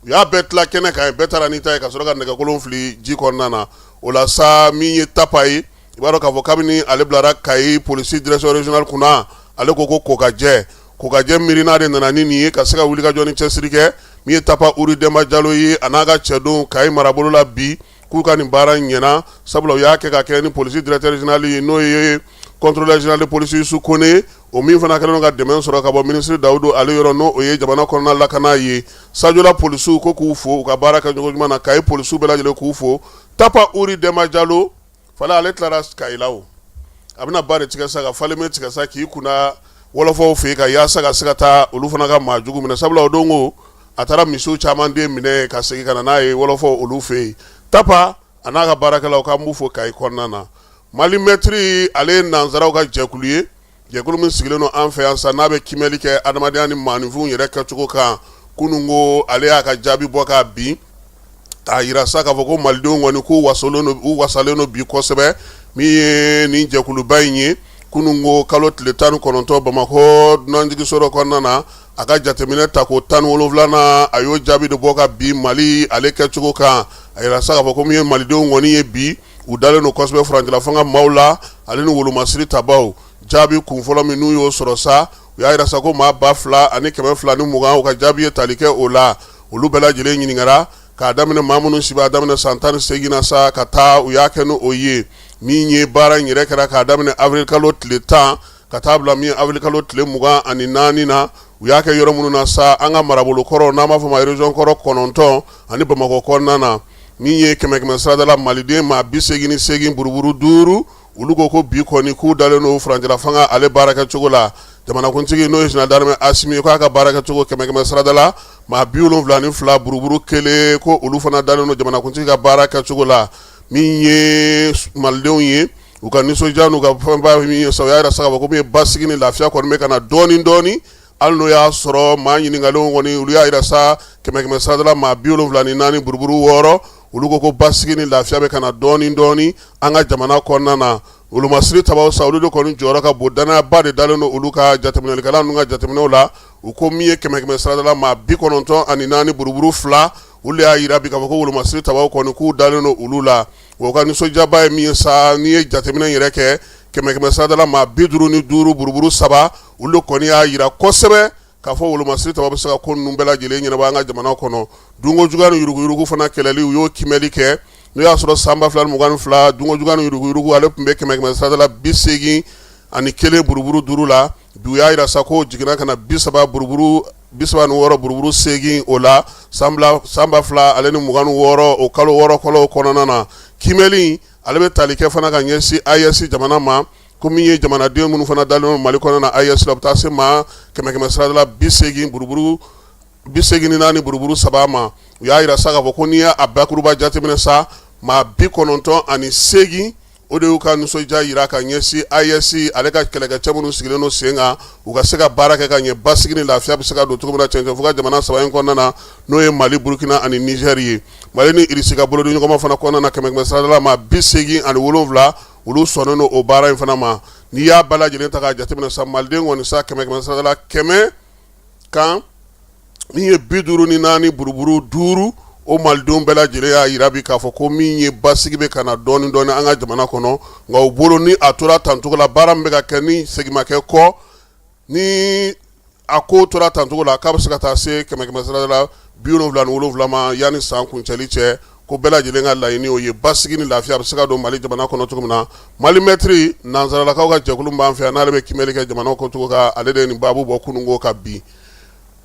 u y'a bɛɛ tila kɛnɛ kan, bɛɛ taara n'i ta ye, ka sɔrɔ ka nɛgɛkolon fili ji kɔnɔna na. O la sa, min ye Tapa ye, i b'a dɔn k'a fɔ kabini ale bilara Kayi polisi direction régionale kunna, ale ko ko kokajɛ kokajɛ miirina de nana ni nin ye, ka se ka wulikajɔ ni cɛsiri kɛ. Min ye Tapa Uri Denba Jalo ye, a n'a ka cɛdenw Kayi marabolo la bi, k'u ka nin baara ɲɛna, sabula u y'a kɛ ka kɛ ni polisi directeur général ye, n'o ye contrôleur général de police Yusu Kone, o min fana kɛlen don ka dɛmɛ sɔrɔ ka bɔ minisiri Dawudu ale yɔrɔ, n'o o ye jamana kɔnɔna lakana ye. Sajola polisiw ko k'u fo u ka baara kɛ cogo ɲuman na. Kayi polisiw bɛɛ lajɛlen k'u fo. Tapa Uri Denba Jalo fala, ale tilara Kayi la, o a bɛna ba de tigɛ sa, ka Falémé tigɛ sa, k'i kunda wɔlɔfɔw fɛ yen, ka yaasa ka se ka taa olu fana ka maa jugu minɛ, sabula o don ko a taara misiw caman den minɛ ka segin ka na n'a ye wɔlɔfɔ olu fɛ yen. Tapa a n'a ka baarakɛlaw, k'an b'u fo Kayi kɔnɔna na. Mali mɛtiri, ale ye nansaraw ka jɛkulu ye, jɛkulu min sigilen don an fɛ yan sa, n'a bɛ kiimɛli kɛ adamadenya ni maaninfinw yɛrɛ kɛcogo kan. Kunun ko ale y'a ka jaabi bɔ k'a bin, k'a jira sa k'a fɔ ko malidenw kɔni k'u u wasalen don bi kosɛbɛ. Min ye nin jɛkuluba in ye, kunun ko kalo tile 19, Bamakɔ dunanjiginso dɔ kɔnɔna na, a ka jateminɛ tako 17nan, a y'o jaabi de bɔ ka bin Mali ale kɛcogo kan. A jira sa k'a fɔ ko min ye malidenw kɔni ye bi, u dalen don kosɛbɛ furancɛla fanga maaw la, ale ni wolomasiri tabaw. Jaabi kun fɔlɔ min n'u y'o sɔrɔ sa, u y'a jira sa ko maa 2220, u ka jaabi ye tali kɛ o la. Olu bɛɛ lajɛlen ɲininkara k'a daminɛ maa minnu si b'a daminɛ san 18 na sa ka taa, u y'a kɛ n'o ye. Min ye baara in yɛrɛ kɛra k'a daminɛ avril kalo tile 10 ka taa bila min avril kalo tile 24 na, u y'a kɛ yɔrɔ minnu na sa, an ka marabolo kɔrɔ, n'an b'a fɔ ma région kɔrɔ 9, ani Bamakɔ kɔnɔna na. Min ye kɛmɛ kɛmɛ sarada la, maliden maa 88 buruburu 5, olu ko ko bi kɔni k'u dalen don furancɛla fanga ale baarakɛcogo la. Jamanakuntigi, n'o ye général d'armée Asimi ye, k'a ka baarakɛcogo, kɛmɛ kɛmɛ sarada la, maa 72 buruburu 1, ko olu fana dalen don jamanakuntigi ka baara kɛcogo la. Min ye malidenw ye, u ka nisɔndiya n'u ka fɛnba min ye sa, u y'a jira sa k'a fɔ ko min ye basigi ni lafiya kɔni bɛ ka na dɔɔnin dɔɔnin, hali n'o y'a sɔrɔ maa ɲininkalenw kɔni, olu y'a jira sa, kɛmɛ kɛmɛ sarada la, maa 74 buruburu 6, olu ko ko basigi ni lafiya bɛ ka na dɔɔnin dɔɔnin an ka jamana kɔnɔna na. Wolomasiri tabaw sa, olu de kɔni jɔyɔrɔ ka bon, dannayaba de dalen don olu ka jateminɛlikɛla ninnu ka jateminɛw la. U ko min ye kɛmɛ kɛmɛ sarada la, maa 94 buruburu 2, olu y'a jira bi k'a fɔ ko wolomasiri tabaw kɔni k'u dalen don olu la. O ka nisɔndiyaba ye min ye sa, n'i ye jateminɛ yɛrɛ kɛ, kɛmɛ kɛmɛ sarada la, maa 55 buruburu 3, olu kɔni y'a jira kosɛbɛ k'a fɔ wolomasiri tabaw bɛ se ka ko ninnu bɛɛ lajɛlen ɲɛnabɔ an ka jamana kɔnɔ. Dunko juguya ni yuruguyurugu fana kɛlɛli, u y'o kiimɛli kɛ. N'o y'a sɔrɔ san 2022, dunko juguya ni yuruguyurugu ale tun bɛ kɛmɛ kɛmɛ sarada la 81 buruburu 5 la, bi u y'a jira sa k'o jiginna ka na 30 buruburu 36 buruburu 8 o la san 2026, o kalo 6 kɔlɔ kɔnɔna na. Kiimɛli ale bɛ tali kɛ fana ka ɲɛsin AES jamana ma, ko min ye jamanaden minnu fana dalen don Mali kɔnɔna na AES la, u bɛ taa se maa kɛmɛ kɛmɛ sarada la 80 buruburu 84 buruburu 3 ma. U y'a jira sa k'a fɔ ko n'i y'a bakuruba jateminɛ sa, maa 98 o de y'u ka nisɔndiya jira ka ɲɛsin AES ale ka kɛlɛkɛcɛ minnu sigilen don sen kan, u ka se ka baara kɛ ka ɲɛ, basigi ni lafiya bɛ se ka don cogo min na cɛncɛnfuga jamana saba in kɔnɔna na, n'o ye Mali, Burukina ani Nizɛri ye. Mali ni Irisi ka bolodiɲɔgɔnma fana kɔnɔna na, kɛmɛ kɛmɛ sarada la maa 87 olu sɔnnen don o baara in fana ma. N'i y'a bɛɛ lajɛlen ta k'a jateminɛ sa, maliden kɔni sa, kɛmɛ kɛmɛ sarada la 100 kan min ye 54 buruburu 5, o malidenw bɛɛ lajɛlen y'a jira bi k'a fɔ ko min ye basigi bɛ ka na dɔɔnin dɔɔnin an ka jamana kɔnɔ. Nka u bolo, ni a tora tancogo la, baara min bɛ ka kɛ ni segin ma kɛ kɔ, ni a ko tora tancogo la, k'a bɛ se ka taa se kɛmɛ kɛmɛ sarada la 77 ma yanni san kuncɛli cɛ. Ko bɛɛ lajɛlen ka laɲini o ye basigi ni lafiya bɛ se ka don Mali jamana kɔnɔ cogo min na. Malimetre nansaralakaw ka jɛkulu b'an fɛ yan, n'ale bɛ kiimɛli kɛ jamana kɔcogo kan, ale de ye nin baabu bɔ kununko ka bi.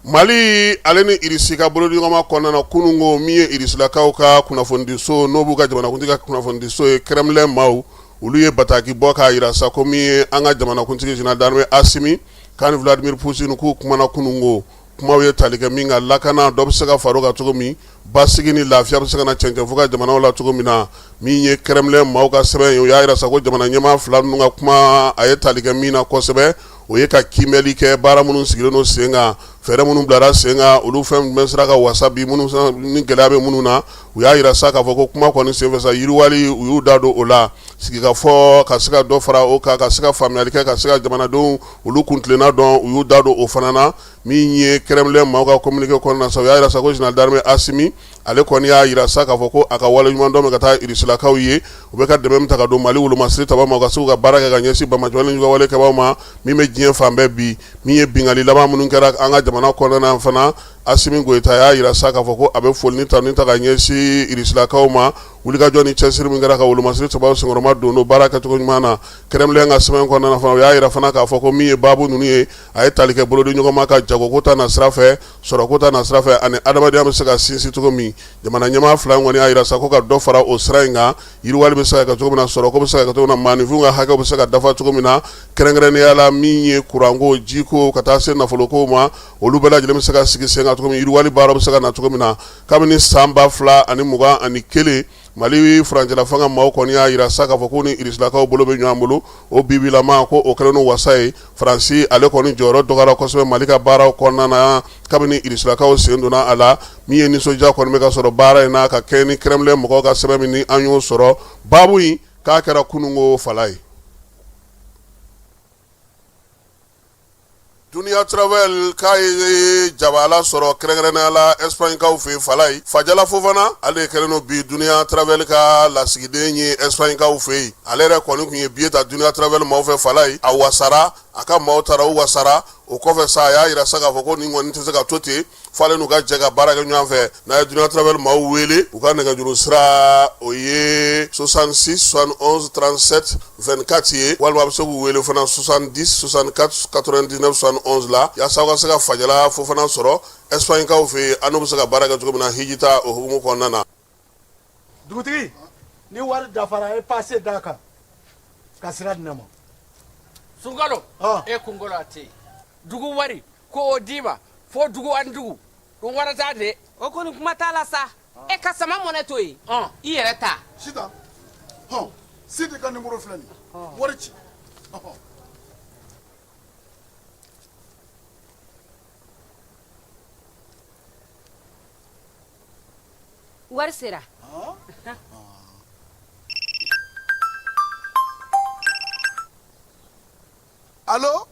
Mali ale ni Irisi ka bolodiɲɔgɔnma kɔnɔna na kununko, min ye Irisilakaw ka kunnafonidiso, n'o b'u ka jamanakuntigi ka kunnafonidiso ye, Kremlin maaw, olu ye bataki bɔ k'a jira sa ko min ye an ka jamanakuntigi général d'armée Asimi k'a ni Vladimir Poutine k'u kumana kununko. Kumaw ye tali kɛ min kan, lakana dɔ bɛ se ka fara o kan cogo min, basigi ni lafiya bɛ se ka na cɛncɛnfuga jamanaw la cogo min na. Min ye Kremlin maaw ka sɛbɛn ye, u y'a jira sa ko jamana ɲɛmaa fila ninnu ka kuma, a ye tali kɛ min na kosɛbɛ, o ye ka kiimɛli kɛ baara minnu sigilen don sen kan, fɛɛrɛ minnu bilara sen kan, olu fɛn bɛ sera ka wasa bi, minnu ni gɛlɛya bɛ minnu na. U y'a jira sa k'a fɔ ko kuma kɔni senfɛ sa, yiriwali, u y'u da don o la, sigikafɔ ka se ka dɔ fara o kan, ka se ka faamuyali kɛ, ka se ka jamanadenw olu kuntilenna dɔn, u y'u da don o fana na. Min ye Kremlin maaw ka communiqué kɔnɔna sa, u y'a jira sa ko général d'armée Asimi ale kɔni y'a jira sa k'a fɔ ko a ka waleɲumandɔn bɛ ka taa Irisilakaw ye, u bɛ ka dɛmɛ min ta ka don Mali wolomasiri tabaw ma, u ka se k'u ka baara kɛ ka ɲɛsin banbaanciwale ni juguwale kɛbaaw ma min bɛ diɲɛ fan bɛɛ bi. Min ye binkanni laban minnu kɛra an ka jamana kɔnɔna fana, Asimi Goyita y'a jira sa k'a fɔ ko a bɛ foli ni tanuni ta ka ɲɛsin Irisilakaw ma, wulikajɔ ni cɛsiri min kɛra ka wolomasiri tabaw senkɔrɔma don don baara kɛcogo ɲuman na. Kremlin ka sɛbɛn kɔnɔna fana, u y'a jira fana k'a fɔ ko min ye baabu ninnu ye, a ye tali kɛ bolodiɲɔgɔnma ka jagoko ta na sira fɛ, sɔrɔko ta na sira fɛ, ani adamadenya bɛ se ka sinsin cogo min. Jamana ɲɛmaa fila in kɔni y'a jira sa ko ka dɔ fara o sira in kan, yiriwali bɛ se ka kɛ cogo min na, sɔrɔko bɛ se ka kɛ cogo min na, maaninfinw ka hakɛw bɛ se ka dafa cogo min na, kɛrɛnkɛrɛnnenya la min ye kuranko, jiko, ka taa se nafoloko ma, olu bɛɛ lajɛlen bɛ se ka sigi sen kan cogo min, yiriwali baara bɛ se ka na cogo min na. Kabini san 2021, Mali furancɛla fanga maaw kɔni y'a jira sa k'a fɔ ko ni Irisilakaw bolo bɛ ɲɔgɔn bolo, o bibilama ko o kɛlen wasa ye. Faransi ale kɔni jɔyɔrɔ dɔgɔyara kosɛbɛ Mali ka baaraw kɔnɔna na kabini Irisilakaw sen donna a la. Min ye nisɔndiya kɔni bɛ ka sɔrɔ baara in na ka kɛ ni Kremlin mɔgɔw ka sɛbɛn min ni an y'o sɔrɔ, baabu in k'a kɛra kununko fala ye. Dunia Travel k'a ye jabala sɔrɔ kɛrɛnkɛrɛnnenya la Espagnekaw fɛ yen. Falaye Fajala Fofana, ale de kɛlen don bi Dunia Travel ka lasigiden ye Espagnekaw fɛ yen. Ale yɛrɛ kɔni tun ye billet ta Dunia Travel maaw fɛ. Falaye, a wasara, a ka maaw taara, u wasara. O kɔfɛ sa, a y'a jira sa k'a fɔ ko nin kɔni tɛ se ka to ten, f'ale n'u ka jɛ ka baara kɛ ɲɔgɔn fɛ. N'a ye Dunia Travel maaw wele, u ka nɛgɛjuru sira o ye 66 71 37 24 ye, walima a bɛ se k'u wele fana 70 64 99 71 la, yaasa aw ka se ka Fajala Fofana sɔrɔ Espagnekaw fɛ yen, an n'u bɛ se ka baara kɛ cogo min na hijita o hukumu kɔnɔna na. Dugutigi, ni wari dafara, e pase d'a kan ka sira di ne ma. Sunkalo, e kunkolo a tɛ yen. Dugu wari ko o d'i ma fo dugu ani dugu ɗum warata de. O kɔni kuma t'a la sa. E ka sama mɔnɛ to yen, i yɛrɛ ta. Sitan, hɔn, Sidi ka nimoro filɛ nin ye, wari ci. Ɔhɔn. Wari sera. Allo,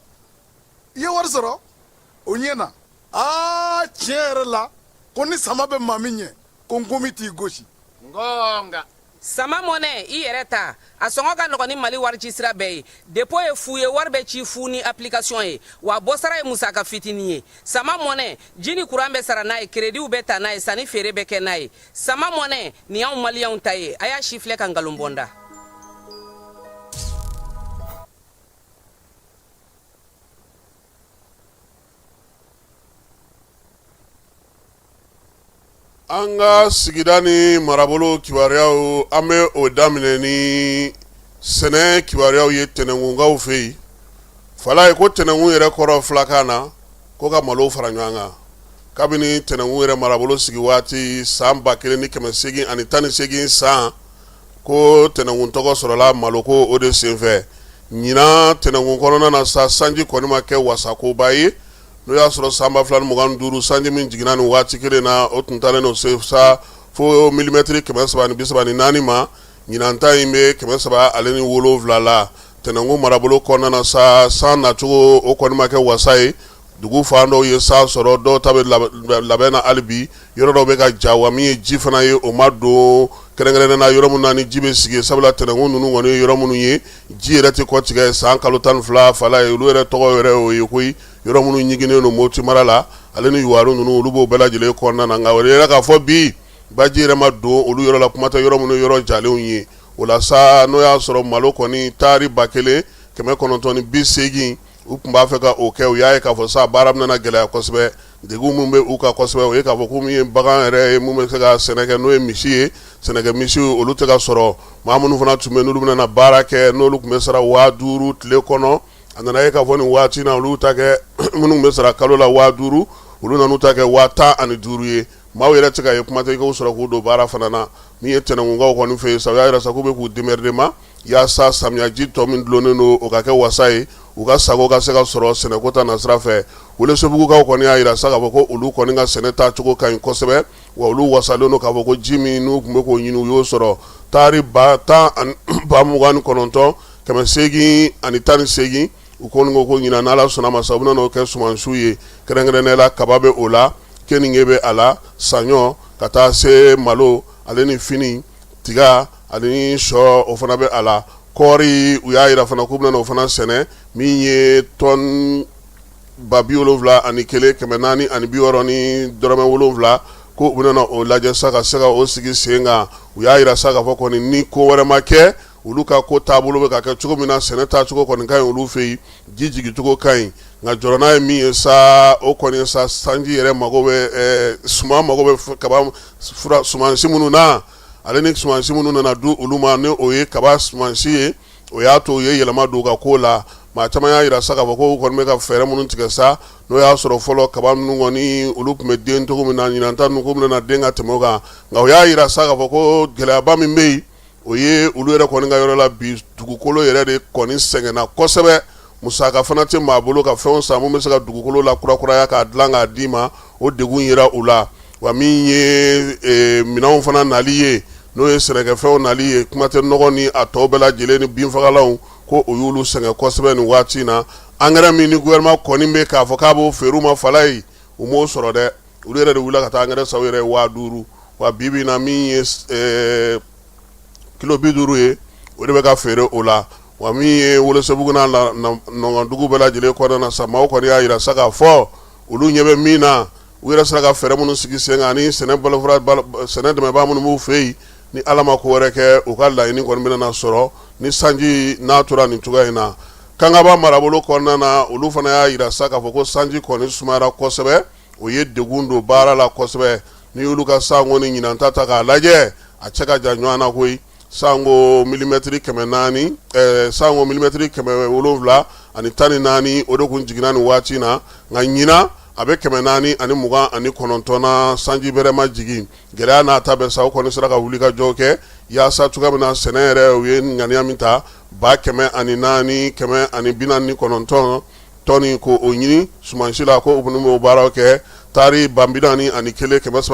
i ye wari sɔrɔ? O ɲɛna. Aa, tiɲɛ yɛrɛ la, ko ni sama bɛ maa min ɲɛ, ko nkomi t'i gosi. Ngonga. Sama mɔnɛ, i yɛrɛ ta. A sɔngɔ ka nɔgɔn ni Mali warici sira bɛɛ ye. Dépôt ye fu ye, wari bɛ ci fu ni application ye, wa bɔsara ye musaka fitinin ye. Sama mɔnɛ, ji ni kuran bɛ sara n'a ye, créditw bɛ ta n'a ye, sanni feere bɛ kɛ n'a ye. Sama mɔnɛ, nin y'anw maliyɛnw ta ye. A y'a sifilɛ ka nkalon bɔ n da. An ka sigida ni marabolo kibaruyaw, an bɛ o daminɛ ni sɛnɛ kibaruyaw ye tɛnɛnkunkaw fɛ yen. Falaye ko tɛnɛnkun yɛrɛ kɔrɔ fulakan na ko ka malo fara ɲɔgɔn kan. Kabini Tɛnɛnkun yɛrɛ marabolo sigi waati san 1818 san ko Tɛnɛnkun tɔgɔ sɔrɔla maloko o de senfɛ. Ɲinan Tɛnɛnkun kɔnɔna na sa, sanji kɔni ma kɛ wasakoba ye. N'o y'a sɔrɔ san 2025 sanji min jiginna nin waati kelen na, o tun taalen don se sa fo milimɛtiri 334 ma. Ɲinan ta in bɛ 307 la. Tɛnɛnkun marabolo kɔnɔna na sa, san nacogo o kɔni ma kɛ wasa ye. Dugu fan dɔw ye san sɔrɔ, dɔw ta bɛ labɛn na hali bi, yɔrɔ dɔw bɛ ka ja. Wa min ye ji fana ye, o ma don kɛrɛnkɛrɛnnen na yɔrɔ min na ni ji bɛ sigi, sabula Tɛnɛnkun ninnu kɔni ye yɔrɔ minnu ye, ji yɛrɛ tɛ kɔ tigɛ san kalo 12. Fala ye, olu yɛrɛ tɔgɔ yɛrɛ o ye koyi. Yɔrɔ minnu ɲiginnen don Moti mara la, ale ni Yuwaru ninnu, olu b'o bɛɛ lajɛlen kɔnɔna na. Nka o yɛrɛ k'a fɔ bi, baji yɛrɛ ma don olu yɔrɔ la, kuma tɛ yɔrɔ minnu yɔrɔ jalenw ye. O la sa, n'o y'a sɔrɔ malo kɔni taari 1980 u tun b'a fɛ ka o kɛ, u y'a ye k'a fɔ sa baara bɛna gɛlɛya kosɛbɛ. Degun min bɛ u kan kosɛbɛ, o ye k'a fɔ ko min ye bagan yɛrɛ ye, min bɛ se ka sɛnɛ kɛ, n'o ye misi ye, sɛnɛkɛ misiw, olu tɛ ka sɔrɔ. Maa minnu fana tun bɛ, n'olu bɛna na baara kɛ, n'olu tun bɛ sara 5000 tile kɔnɔ, a nana ye k'a fɔ nin waati na, olu ta kɛ minnu bɛ sara kalo la 5000, olu nan'u ta kɛ 15,000 ye. Maaw yɛrɛ tɛ ka ye, kuma tɛ i k'u sɔrɔ k'u don baara fana na. Min ye Tɛnɛnkunkaw kɔni fɛ yen sa, u y'a jira sa k'u bɛ k'u démerder ma yaasa samiyaji tɔ min dulonnen don, o ka kɛ wasa ye, u ka sago ka se ka sɔrɔ sɛnɛko ta nasira fɛ. Welesebugukaw kɔni y'a jira sa k'a fɔ ko olu kɔni ka sɛnɛ taacogo ka ɲi kosɛbɛ, wa olu wasalen don k'a fɔ ko ji min n'u tun bɛ k'o ɲini, u y'o sɔrɔ. Taari ba tan ani 29 818, u kɔni ko ko ɲinan, n'Ala sɔnna ma sa, u bɛna n'o kɛ sumansiw ye. Kɛrɛnkɛrɛnnenya la, kaba bɛ o la, keninge bɛ a la, saɲɔ, ka taa se malo ale ni fini, tiga ani sɔ, o fana bɛ a la. Kɔɔri, u y'a jira fana k'u bɛna o fana sɛnɛ, min ye tɔni 71 460.7, ko u bɛna o lajɛ sa ka se ka o sigi sen kan. U y'a jira sa k'a fɔ kɔni, ni ko wɛrɛ ma kɛ, olu ka ko taabolo bɛ ka kɛ cogo min na, sɛnɛ taacogo kɔni ka ɲi olu fɛ yen, ji jigicogo ka ɲi. Nka jɔrɔna ye min ye sa, o kɔni sa, sanji yɛrɛ mago bɛ, suman mago bɛ kaba sumansi minnu na, ale ni sumansi minnu nana di olu ma, ni o ye kaba sumansi ye, o y'a to u ye yɛlɛma don u ka ko la. Maa caman y'a jira sa k'a fɔ ko u kɔni bɛ ka fɛɛrɛ minnu tigɛ sa, n'o y'a sɔrɔ fɔlɔ kaba ninnu kɔni olu tun bɛ den cogo min na, ɲinan ta ninnu ko bɛna den ka tɛmɛ o kan. Nka u y'a jira sa k'a fɔ ko gɛlɛyaba min bɛ yen, o ye olu yɛrɛ kɔni ka yɔrɔ la bi, dugukolo yɛrɛ de kɔni sɛgɛnna kosɛbɛ. Musaka fana tɛ maa bolo ka fɛnw san min bɛ se ka dugukolo la kurakuraya k'a dilan k'a d'i ma, o degun yera u la. Wa min ye minɛnw fana nali ye, n'o ye sɛnɛkɛfɛnw nali ye, kuma tɛ nɔgɔ ni a tɔw bɛɛ lajɛlen ni binfagalanw, ko o y'olu sɛgɛn kosɛbɛ nin waati in na. Angɛrɛ min ni gouvernement kɔni bɛ k'a fɔ k'a b'o feere u ma, fala ye, u m'o sɔrɔ dɛ. Olu yɛrɛ de wulila ka taa angɛrɛ san u yɛrɛ ye 5000. Wa bi bi in na, min ye kilo 50 ye, o de bɛ ka feere o la. Wa min ye Welesebugu n'a nɔngɔndugu bɛɛ lajɛlen kɔnɔna na sa, maaw kɔni y'a jira sa k'a fɔ olu ɲɛ bɛ min na, u yɛrɛ sera ka fɛɛrɛ minnu sigi sen kan ani sɛnɛ bolofara, sɛnɛ dɛmɛbaa minnu b'u fɛ yen, ni Ala ma ko wɛrɛ kɛ, u ka laɲini kɔni bɛna sɔrɔ ni sanji n'a tora nin cogoya in na. Kangaba marabolo kɔnɔna na, olu fana y'a jira sa k'a fɔ ko sanji kɔni sumayara kosɛbɛ, o ye degun don baara la kosɛbɛ. N'i y'olu ka sanko ni ɲinan ta ta k'a lajɛ, a cɛ ka jan ɲɔgɔn na koyi. Sanko milimɛtiri 400, sanko milimɛtiri 714, o de tun jiginna nin waati in na. Nka ɲinan a bɛ 429 na, sanji bɛrɛ ma jigin. Gɛlɛya n'a ta bɛɛ sa, u kɔni sera ka wuli ka jɔ kɛ yaasa cogoya min na sɛnɛ yɛrɛ, u ye ŋaniya min ta, 104 149 tɔni ko o ɲini sumansi la, ko u b'o baaraw kɛ taari 41 366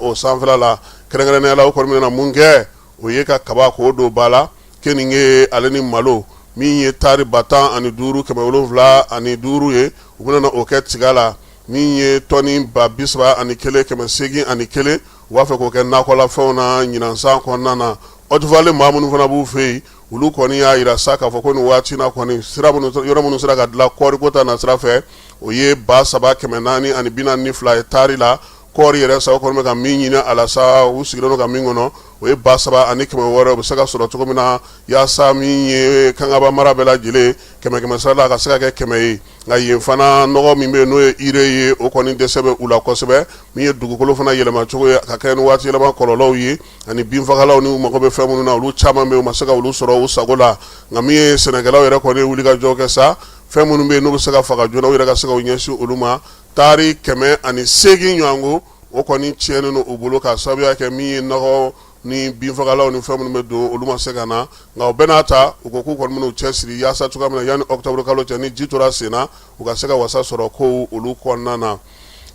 o sanfɛla la. Kɛrɛnkɛrɛnnenya la, u kɔni bɛna mun kɛ? O ye ka kaba k'o don ba la, keninge ale ni malo, min ye taari 15 705 ye, u bɛna o kɛ tiga la. Min ye tɔni 31 801, u b'a fɛ k'o kɛ nakɔlafɛnw na ɲinan san kɔnɔna na. Haute-Vallée maa minnu fana b'u fɛ yen, olu kɔni y'a jira sa k'a fɔ ko nin waati na kɔni, sira minnu, yɔrɔ minnu sera ka dilan kɔɔriko ta nasira fɛ, o ye 3442 ye taari la. Kɔɔri yɛrɛ sa, o kɔni bɛ ka min ɲini a la sa, u sigilen don ka min kɔnɔ, o ye 3600, o bɛ se ka sɔrɔ cogo min na, yaasa min ye Kangaba mara bɛɛ lajɛlen kɛmɛ kɛmɛ sara la, a ka se ka kɛ 100 ye. Nka yen fana, nɔgɔ min bɛ yen, n'o ye urée ye, o kɔni dɛsɛ bɛ u la kosɛbɛ. Min ye dugukolo fana yɛlɛmacogo ye ka kɛ ni waati yɛlɛma kɔlɔlɔw ye, ani binfagalaw ni u mago bɛ fɛn minnu na, olu caman bɛ yen, u ma se ka olu sɔrɔ u sago la. Nka min ye sɛnɛkɛlaw yɛrɛ kɔni ye wuli ka jɔ kɛ sa. Fɛn minnu bɛ yen n'u bɛ se ka faga joona, u yɛrɛ ka se ka u ɲɛsin olu ma. Taari 108 ɲɔgɔnko, o kɔni tiɲɛnen don u bolo k'a sababuya kɛ min ye nɔgɔ ni binfagalaw ni fɛn minnu bɛ don, olu ma se ka na. Nka o bɛɛ n'a ta, u ko k'u kɔni bɛn'u cɛsiri yaasa cogoya min na, yanni octobre kalo cɛ, ni ji tora sen na, u ka se ka wasa sɔrɔ kow olu kɔnɔna na.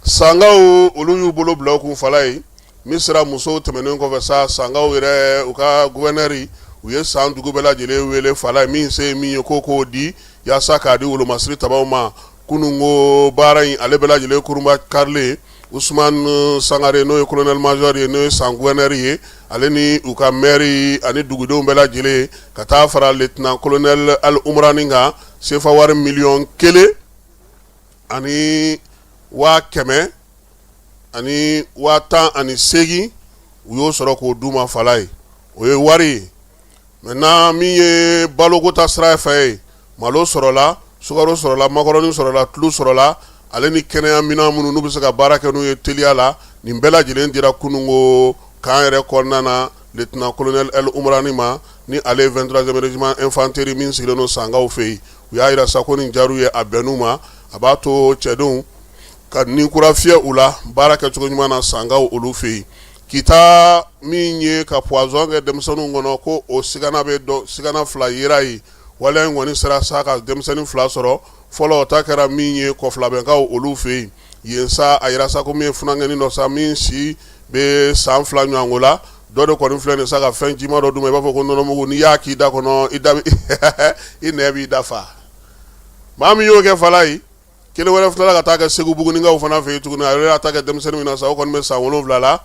Sankaw, olu y'u bolo bila u kun fala ye. Misira musow tɛmɛnen kɔfɛ sa, Sankaw yɛrɛ, u ka gouverneur, u ye san dugu bɛɛ lajɛlen wele fala ye, min se ye min ye ko k'o di yaasa k'a di wolomasiri tabaw ma. Kununko baara in, ale bɛɛ lajɛlen kurunba karilen, Usumani Sangare, n'o ye colonel major ye, n'o ye san gouverneur ye, ale ni u ka maire ani dugudenw bɛɛ lajɛlen, ka taa fara lieutenant colonel Al Umurani kan, sefa wari miliyɔn 1 ani 100 000 ani 18,000, u y'o sɔrɔ k'o d'u ma fala ye. O ye wari ye. Maintenant, min ye baloko ta sira fɛ ye, malo sɔrɔla, sukaro sɔrɔla, makɔrɔni sɔrɔla, tulu sɔrɔla, ale ni kɛnɛya minɛn minnu n'u bɛ se ka baara kɛ n'u ye teliya la, nin bɛɛ lajɛlen dira kununko camp yɛrɛ kɔnɔna na lieutenant colonel El Umurani ma, ni ale ye 23e régiment infanterie min sigilen don Sankaw fɛ yen. U y'a jira sa ko nin diyar'u ye, a bɛnn'u ma, a b'a to cɛdenw ka ni kura fiyɛ u la baara kɛcogo ɲuman na Sankaw olu fɛ yen. Kita min ye ka poison kɛ denmisɛnninw kɔnɔ, ko o sigana bɛ dɔn, sigana fila yera yen. Waleya in kɔni sera sa ka denmisɛnnin fila sɔrɔ fɔlɔ. O ta kɛra min ye Kɔfilabɛnkaw olu fɛ yen. Yen sa, a yira sa ko min ye funankɛnin dɔ sa, min si bɛ san 2 ɲɔgɔnko la, dɔ de kɔni filɛ nin sa ka fɛn jima dɔ d'u ma, i b'a fɔ ko nɔnɔmugu. N'i y'a k'i da kɔnɔ, i da i nɛn b'i da fa. Maa min y'o kɛ fala ye, kelen wɛrɛ tilala ka taa kɛ Segu Bugunikaw fana fɛ yen tuguni. A yɛrɛ y'a ta kɛ denmisɛnnin min na sa, o kɔni bɛ san 7 la.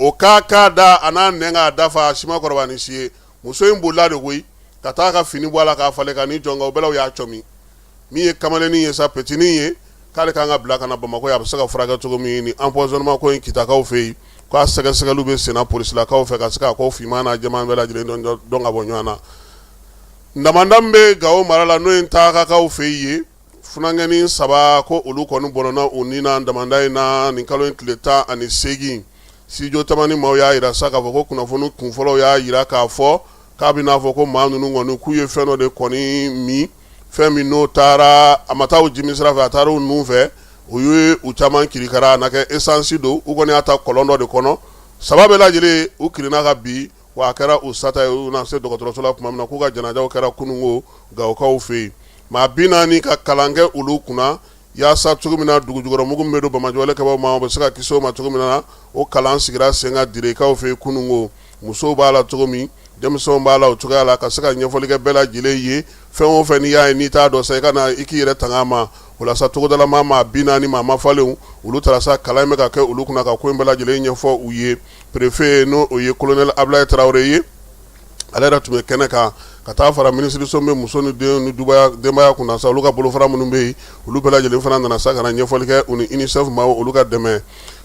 O k'a k'a da a n'a nɛn k'a dafa, a si ma kɔrɔbaya ni si ye. Muso in bolila de koyi ka taa ka fini bɔ a la k'a falen ka n'i jɔ, nka o bɛɛ la u y'a cɔmi. Min ye kamalennin ye sa, petinin ye, k'ale kan ka bila ka na Bamakɔ yan, a bɛ se ka furakɛ cogo min. Ni empoisonnement ko in Kitakaw fɛ yen, k'a sɛgɛsɛgɛliw bɛ senna polisilakaw fɛ ka se k'a ko finman n'a jɛman bɛɛ lajɛlen dɔn ka bɔ ɲɔgɔn na. Damanda min bɛ Gawo mara la, n'o ye Ntakakaw fɛ yen, funankɛnin saba ko olu kɔni bɔnɛna u ni na damanda in na nin kalo in tile 18. Studio Tamani maaw y'a jira sa k'a fɔ ko kunnafoni kunfɔlɔw y'a jira k'a fɔ k'a bɛ n'a fɔ ko maa ninnu kɔni k'u ye fɛn dɔ de kɔni min, fɛn min n'o taara, a ma taa u jimi sira fɛ, a taara u nun fɛ, u ye u caman kirikara. A na kɛ esansi don. U kɔni y'a ta kɔlɔn dɔ de kɔnɔ. Saba bɛɛ lajɛlen, u kirinna ka bin, wa a kɛra u sata ye u na se dɔgɔtɔrɔso la tuma min na. K'u ka janajaw kɛra kununko Gawokaw fɛ yen. Maa 40 ka kalan kɛ olu kunna yaasa cogo min na dugujukɔrɔmugu min bɛ don banbaanciwale kɛbaaw ma, u bɛ se ka kisi o ma cogo min na, o kalan sigira sen kan Direkaw fɛ yen kununko. Musow b'a la cogo min, denmisɛnw b'a la o cogoya la, ka se ka ɲɛfɔli kɛ bɛɛ lajɛlen ye. Fɛn o fɛn n'i y'a ye n'i t'a dɔn sa, i ka na i k'i yɛrɛ tanga a ma. O la sa, togodala maa 40 maa mafalenw, olu taara sa, kalan in bɛ ka kɛ olu kunna ka ko in bɛɛ lajɛlen ɲɛfɔ u ye. Préfet, n'o o ye colonel Abulaye Tarawele ye, ale yɛrɛ tun bɛ kɛnɛ kan, ka taa fara minisiriso min bɛ muso ni den ni denbaya kunna sa, olu ka bolofara minnu bɛ yen, olu bɛɛ lajɛlen fana nana sa ka na ɲɛfɔli kɛ, u ni UNICEF maaw olu ka dɛmɛ.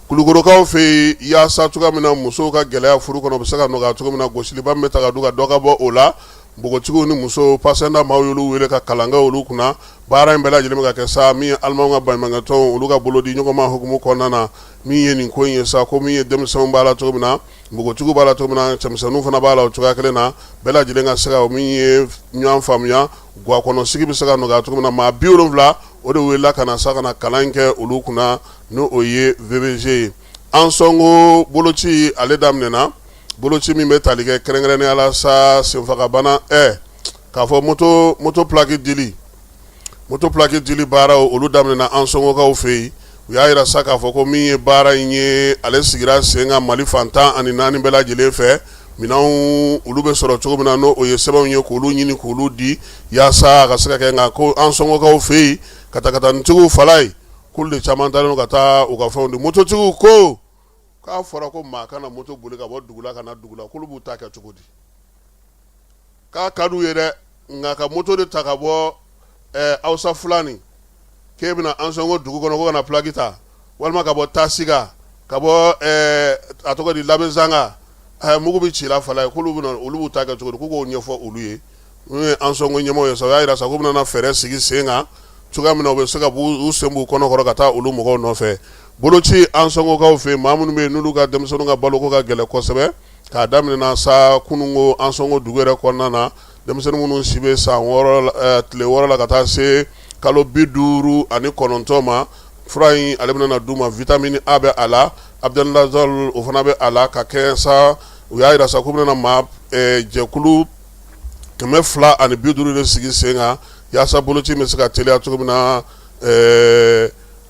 Kulukorokaw fɛ yen, yaasa cogoya min na musow ka gɛlɛya furu kɔnɔ bɛ se ka nɔgɔya cogo min na, gosiliba min bɛ ta ka d'u kan, dɔ ka bɔ o la. Npogotigiw ni musow, Pasɛnda maaw y'olu wele ka kalan kɛ olu kunna. Baara in bɛɛ lajɛlen bɛ ka kɛ sa min ye Alimanw ka baɲumankɛtɔnw olu ka bolodi ɲɔgɔnma hukumu kɔnɔna na. Min ye nin ko in ye sa, ko min ye denmisɛnw b'a la cogo min na, npogotigiw b'a la cogo min na, cɛmisɛnninw fana b'a la o cogoya kelen na, bɛɛ lajɛlen ka se ka min ye ɲɔgɔn faamuya, ga kɔnɔ sigi bɛ se ka nɔgɔya cogo min na. Maa 70, o de welela ka na sa ka na kalan in kɛ olu kunna, n'o o ye VBG ye. Ansɔngo boloci, ale daminɛna. Boloci min bɛ tali kɛ kɛrɛnkɛrɛnnenya la sa senfagabana, k'a fɔ moto plaque dili, moto plaque dili baaraw, olu daminɛna Ansɔngokaw fɛ yen. U y'a jira sa k'a fɔ ko min ye baara in ye, ale sigira sen kan Mali fan 14 bɛɛ lajɛlen fɛ. Minɛnw olu bɛ sɔrɔ cogo min na, n'o o ye sɛbɛnw ye, k'olu ɲini k'olu di yaasa a ka se ka kɛ. Nka ko Ansɔngokaw fɛ yen, katakatanitigiw fala ye, k'olu de caman taalen ka taa u ka fɛnw di. Mototigiw ko k'a fɔra ko maa kana moto boli ka bɔ dugu la ka na dugu la, k'olu b'u ta kɛ cogo di? K'a ka d'u ye dɛ, nka ka moto de ta ka bɔ Hausa Fulani k'e bɛna Ansɔngo dugu kɔnɔ ko ka na plaque ta, walima ka bɔ Tasiga, ka bɔ a tɔgɔ di, Labezanga, mugu bɛ ci la fala ye. K'olu bɛna, olu b'u ta kɛ cogo di? K'u k'o ɲɛfɔ olu ye. N'u ye Ansɔngo ɲɛmɔgɔ ye sa, u y'a jira sa k'u bɛna fɛɛrɛ sigi sen kan cogoya min na u bɛ se ka u sen b'u kɔnɔ kɔrɔ ka taa olu mɔgɔw nɔfɛ. Boloci Ansɔngokaw fɛ yen, maa minnu bɛ yen n'olu ka denmisɛnninw ka baloko ka gɛlɛn kosɛbɛ, k'a daminɛna sa kununko Ansɔngo dugu yɛrɛ kɔnɔna na, denmisɛnnin minnu si bɛ san 6, tile 6 la ka taa se kalo 59 ma. Fura in ale bɛna d'u ma, vitamine A bɛ a la, albendazole o fana bɛ a la ka kɛ sa. U y'a jira sa k'u bɛna maa jɛkulu 250 de sigi sen kan yaasa boloci bɛ se ka teliya cogo min na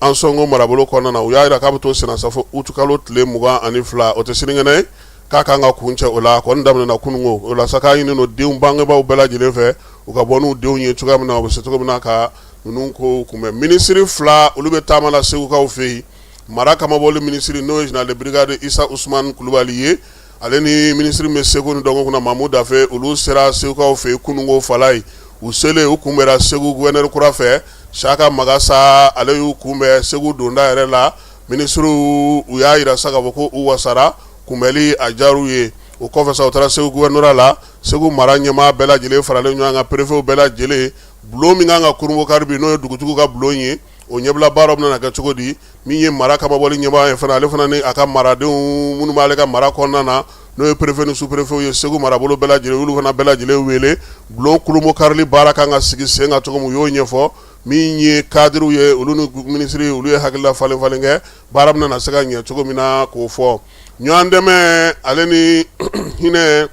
Ansɔngo marabolo kɔnɔna na. U y'a jira k'a bɛ to senna sa fo utikalo tile 22, o tɛ sinikɛnɛ ye, k'a kan ka kuncɛ o la. A kɔni daminɛna kununko. O la sa, k'a ɲini don denw bangebaaw bɛɛ lajɛlen fɛ, u ka bɔ n'u denw ye cogoya min na, u bɛ se cogo min na ka ninnu ko kunbɛn. Minisiri fila, olu bɛ taama la Segukaw fɛ yen. Mara kamabɔli minisiri, n'o ye général de brigade Isa Usumani Kulubali ye, ale ni minisiri min bɛ seko ni dɔnko kunna, Mamu Dafe, olu sera Segukaw fɛ yen kununko Falayi. U selen, u kunbɛnra Segu gouverneur kura fɛ, Siyaka Magasa. Ale y'u kunbɛn Segu donda yɛrɛ la. Minisiriw, u y'a jira sa k'a fɔ ko u wasara, kunbɛli a diyar'u ye. O kɔfɛ sa, u taara Segu gouvernorat la. Segu mara ɲɛmaa bɛɛ lajɛlen faralen ɲɔgɔn kan, préfetw bɛɛ lajɛlen. Bulon min kan ka kurunbonkari bi, n'o ye dugutigiw ka bulon ye, o ɲɛbila baaraw bɛna kɛ cogo di? Min ye mara kamabɔli ɲɛmaa ye fana, ale fana ni a ka maradenw minnu b'ale ka mara kɔnɔna na, n'o ye préfet ni sous-préfet ye Segu marabolo bɛɛ lajɛlen, olu fana bɛɛ lajɛlen wele. Bulon kurunbonkarili baara kan ka sigi sen kan cogo min, u y'o ɲɛfɔ. Min ye cadrew ye, olu ni minisiri, olu ye hakilila falen falen kɛ baara bɛna se ka ɲɛ cogo min na, k'o fɔ. Ɲɔgɔn dɛmɛ ale ni hinɛ,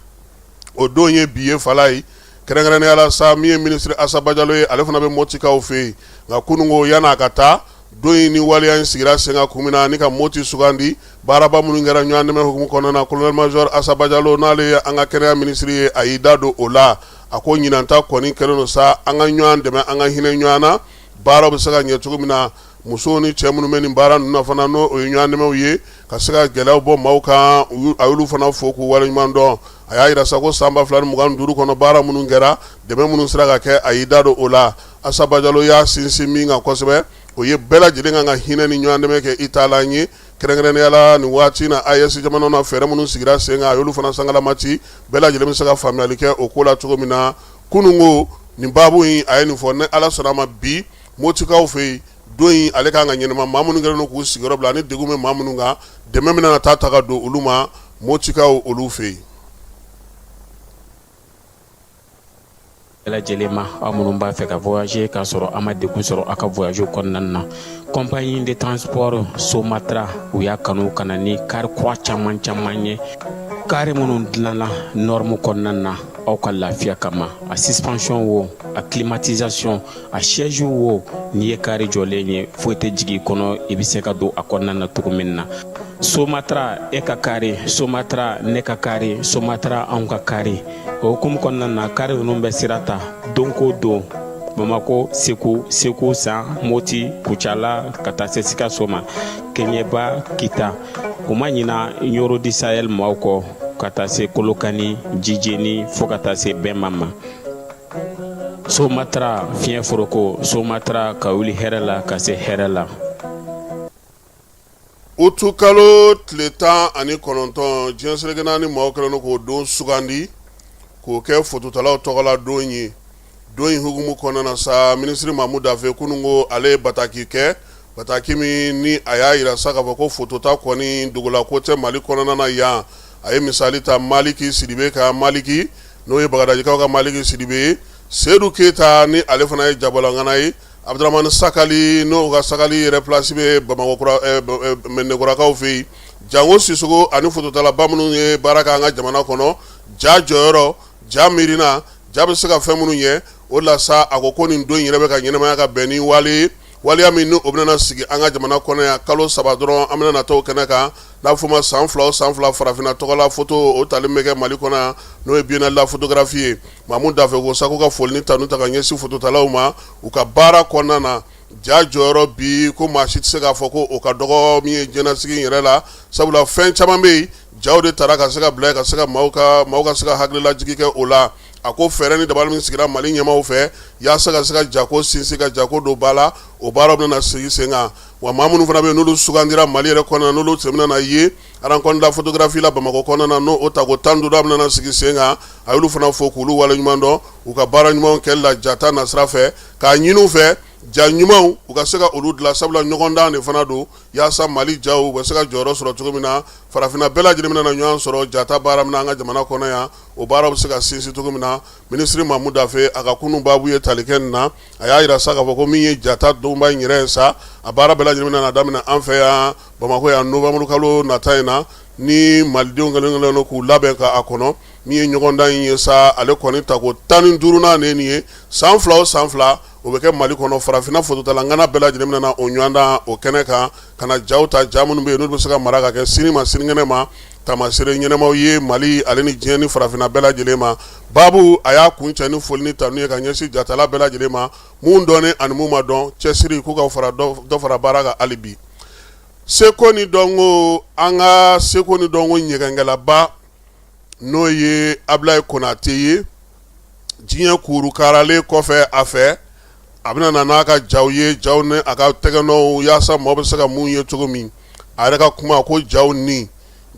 o don ye bi ye Falayi. Kɛrɛnkɛrɛnnenya la sa, min ye minisiri Asa Bajalo ye, ale fana bɛ Motikaw fɛ yen. Nka kununko, yan'a ka taa, don in ni waleya in sigira sen kan kun min na ni ka Moti sugandi, baaraba minnu kɛra ɲɔgɔn dɛmɛ hukumu kɔnɔna na, colonel major Asa Bajalo, n'ale ye an ka kɛnɛya minisiri ye, a y'i da don o la. A ko ɲinan ta kɔni kɛlen don sa, an ka ɲɔgɔn dɛmɛ, an ka hinɛ ɲɔgɔn na, baaraw bɛ se ka ɲɛ cogo min na. Musow ni cɛ minnu bɛ nin baara ninnu na fana, n'o ye ɲɔgɔn dɛmɛw ye ka se ka gɛlɛyaw bɔ maaw kan, a y'olu fana fo k'u waleɲuman dɔn. A y'a jira sa ko san 2025 kɔnɔ, baara minnu kɛra, dɛmɛ minnu sera ka kɛ, a y'i da don o la. Asa Bajalo y'a sinsin min kan kosɛbɛ, o ye bɛɛ lajɛlen kan ka hinɛ ni ɲɔgɔn dɛmɛ kɛ i taalan ye, kɛrɛnkɛrɛnnenya la nin waati na AES jamanaw na, fɛɛrɛ minnu sigira sen kan, a y'olu fana sankalamati, bɛɛ lajɛlen bɛ se ka faamuyali kɛ o ko la cogo min na. Kununko nin baabu in, a ye nin fɔ. Ni Ala sɔnna a ma, bi Motikaw fɛ yen, don in ale kan ka ɲɛnama. Maa minnu kɛlen don k'u sigiyɔrɔ bila ani degun bɛ maa minnu kan, dɛmɛ bɛna taa ta ka don olu ma Motikaw olu fɛ yen. Bɛɛ lajɛlen ma, aw minnu b'a fɛ ka voyager k'a sɔrɔ a ma degun sɔrɔ aw ka voyage kɔnɔna na, compagnie de transport Somatra, u y'a kanu ka na ni kari kura caman caman ye, kari minnu dilanna norme kɔnɔna na aw ka lafiya kama. A suspension wo, a climatisation, a siège wo, n'i ye kari jɔlen ye, foyi tɛ jigin i kɔnɔ, i bɛ se ka don a kɔnɔna na cogo min na. Somatra, e ka kari, Somatra, ne ka kari, Somatra, anw ka kari. O hukumu kɔnɔna na, kari ninnu bɛ sira ta don ko don Bamako, Segu, Segu San, Moti, Kucala, ka taa se Sikaso ma, Keɲeba, Kita. U ma ɲina Ɲoro du Sahel maaw kɔ, ka taa se Kolokani, Jijeni, fo ka taa se Bɛnba ma. Somatra, fiɲɛ foroko, Somatra, ka wuli hɛrɛ la ka se hɛrɛ la. Utukalo tile 19, diɲɛ seleke naani maaw kɛlen don k'o don sugandi k'o kɛ fototalaw tɔgɔla don ye. Don in hukumu kɔnɔna na sa, minisiri Mamu Dafe, kununko ale ye bataki kɛ, bataki min ni a y'a jira sa k'a fɔ ko fotota kɔni dogola ko tɛ Mali kɔnɔna na yan. A ye misali ta Maliki Sidibe kan, Maliki n'o ye Bagadajikaw ka Maliki Sidibe ye, Sedu Keyita ni ale fana ye jabɔlangana ye, Abudramani Sakali n'o ka Sakali yɛrɛ place bɛ Bamakɔ Mɛndenkɔrɔkaw fɛ yen, Jango Sisoko ani fototalaba minnu ye baara kɛ an ka jamana kɔnɔ, ja jɔyɔrɔ, ja miirina, ja bɛ se ka fɛn minnu ɲɛ. O la sa, a ko ko nin don in yɛrɛ bɛ ka ɲɛnamaya ka bɛn ni wale waleya min ni o bɛna sigi an ka jamana kɔnɔ yan kalo 3 dɔrɔn, an bɛna taa o kɛnɛ kan, n'a bɛ f'o ma san 2 o san 2 farafinna tɔgɔla foto, o tali bɛ kɛ Mali kɔnɔ yan, n'o ye biennale la photographie ye. Mamu Dafe ko sa ko ka foli ni tanu ta ka ɲɛsin fototalaw ma u ka baara kɔnɔna na. Ja jɔyɔrɔ bi, ko maa si tɛ se k'a fɔ ko o ka dɔgɔ min ye diɲɛlasigi in yɛrɛ la, sabula fɛn caman bɛ yen, jaw de tara ka se ka bila ka se ka maaw ka se ka hakililajigin kɛ o la. A ko fɛɛrɛ ni dabali min sigira Mali ɲɛmaaw fɛ yaasa ka se ka jako sinsin, ka jako don ba la, o baaraw bɛna sigi sen kan. Wa maa minnu fana bɛ yen, n'olu sugandira Mali yɛrɛ kɔnɔna, n'olu sen bɛna ye rencontre la photographie la Bamakɔ kɔnɔna na, n'o tako 15 bɛna sigi sen kan, a y'olu fana fo k'olu waleɲuman dɔn u ka baara ɲumanw kɛli la jata nasira fɛ, k'a ɲini u fɛ. Ja ɲumanw u ka se ka olu dilan, sabula ɲɔgɔndan de fana don yaasa Mali jaw u bɛ se ka jɔyɔrɔ sɔrɔ cogo min na farafinna bɛɛ lajɛlen bɛna na ɲɔgɔn sɔrɔ jata baara min na an ka jamana kɔnɔ yan, o baara bɛ se ka sinsin cogo min na. Minisiri Mamu Dafe a ka kunun baabu ye tali kɛ nin na. A y'a jira sa k'a fɔ ko min ye jata donba in yɛrɛ ye sa, a baara bɛɛ lajɛlen bɛna na daminɛ an fɛ yan Bamakɔ yan novembre kalo nata in na, ni malidenw kɛlen don k'u labɛn k'a kɔnɔ. Min ye ɲɔgɔndan in ye sa, ale kɔni tako 15nan de ye nin ye. San 2 o san 2 o bɛ kɛ Mali kɔnɔ. Farafinna fototalangana bɛɛ lajɛlen bɛna na o ɲɔgɔndan o kɛnɛ kan, ka na jaw ta, ja minnu bɛ yen n'olu bɛ se ka mara ka kɛ sini ma sinikɛnɛ ma taamasere ɲɛnamaw ye Mali ale ni diɲɛ ni farafinna bɛɛ lajɛlen ma. Baabu a y'a kuncɛ ni foli ni tanu ye ka ɲɛsin jatala bɛɛ lajɛlen ma, mun dɔnnen ani mun ma dɔn, cɛsiri k'u ka fara dɔ fara baara kan hali bi. Seko ni dɔnko, an ka seko ni dɔnko ɲɛgɛnkɛlaba n'o ye Abilaye Konate ye, diɲɛ kurukaralen kɔfɛ a fɛ, a bɛna na n'a ka jaw ye, jaw ni a ka tɛgɛnɔw, yaasa maaw bɛ se ka mun ye cogo min. A yɛrɛ ka kuma ko jaw ni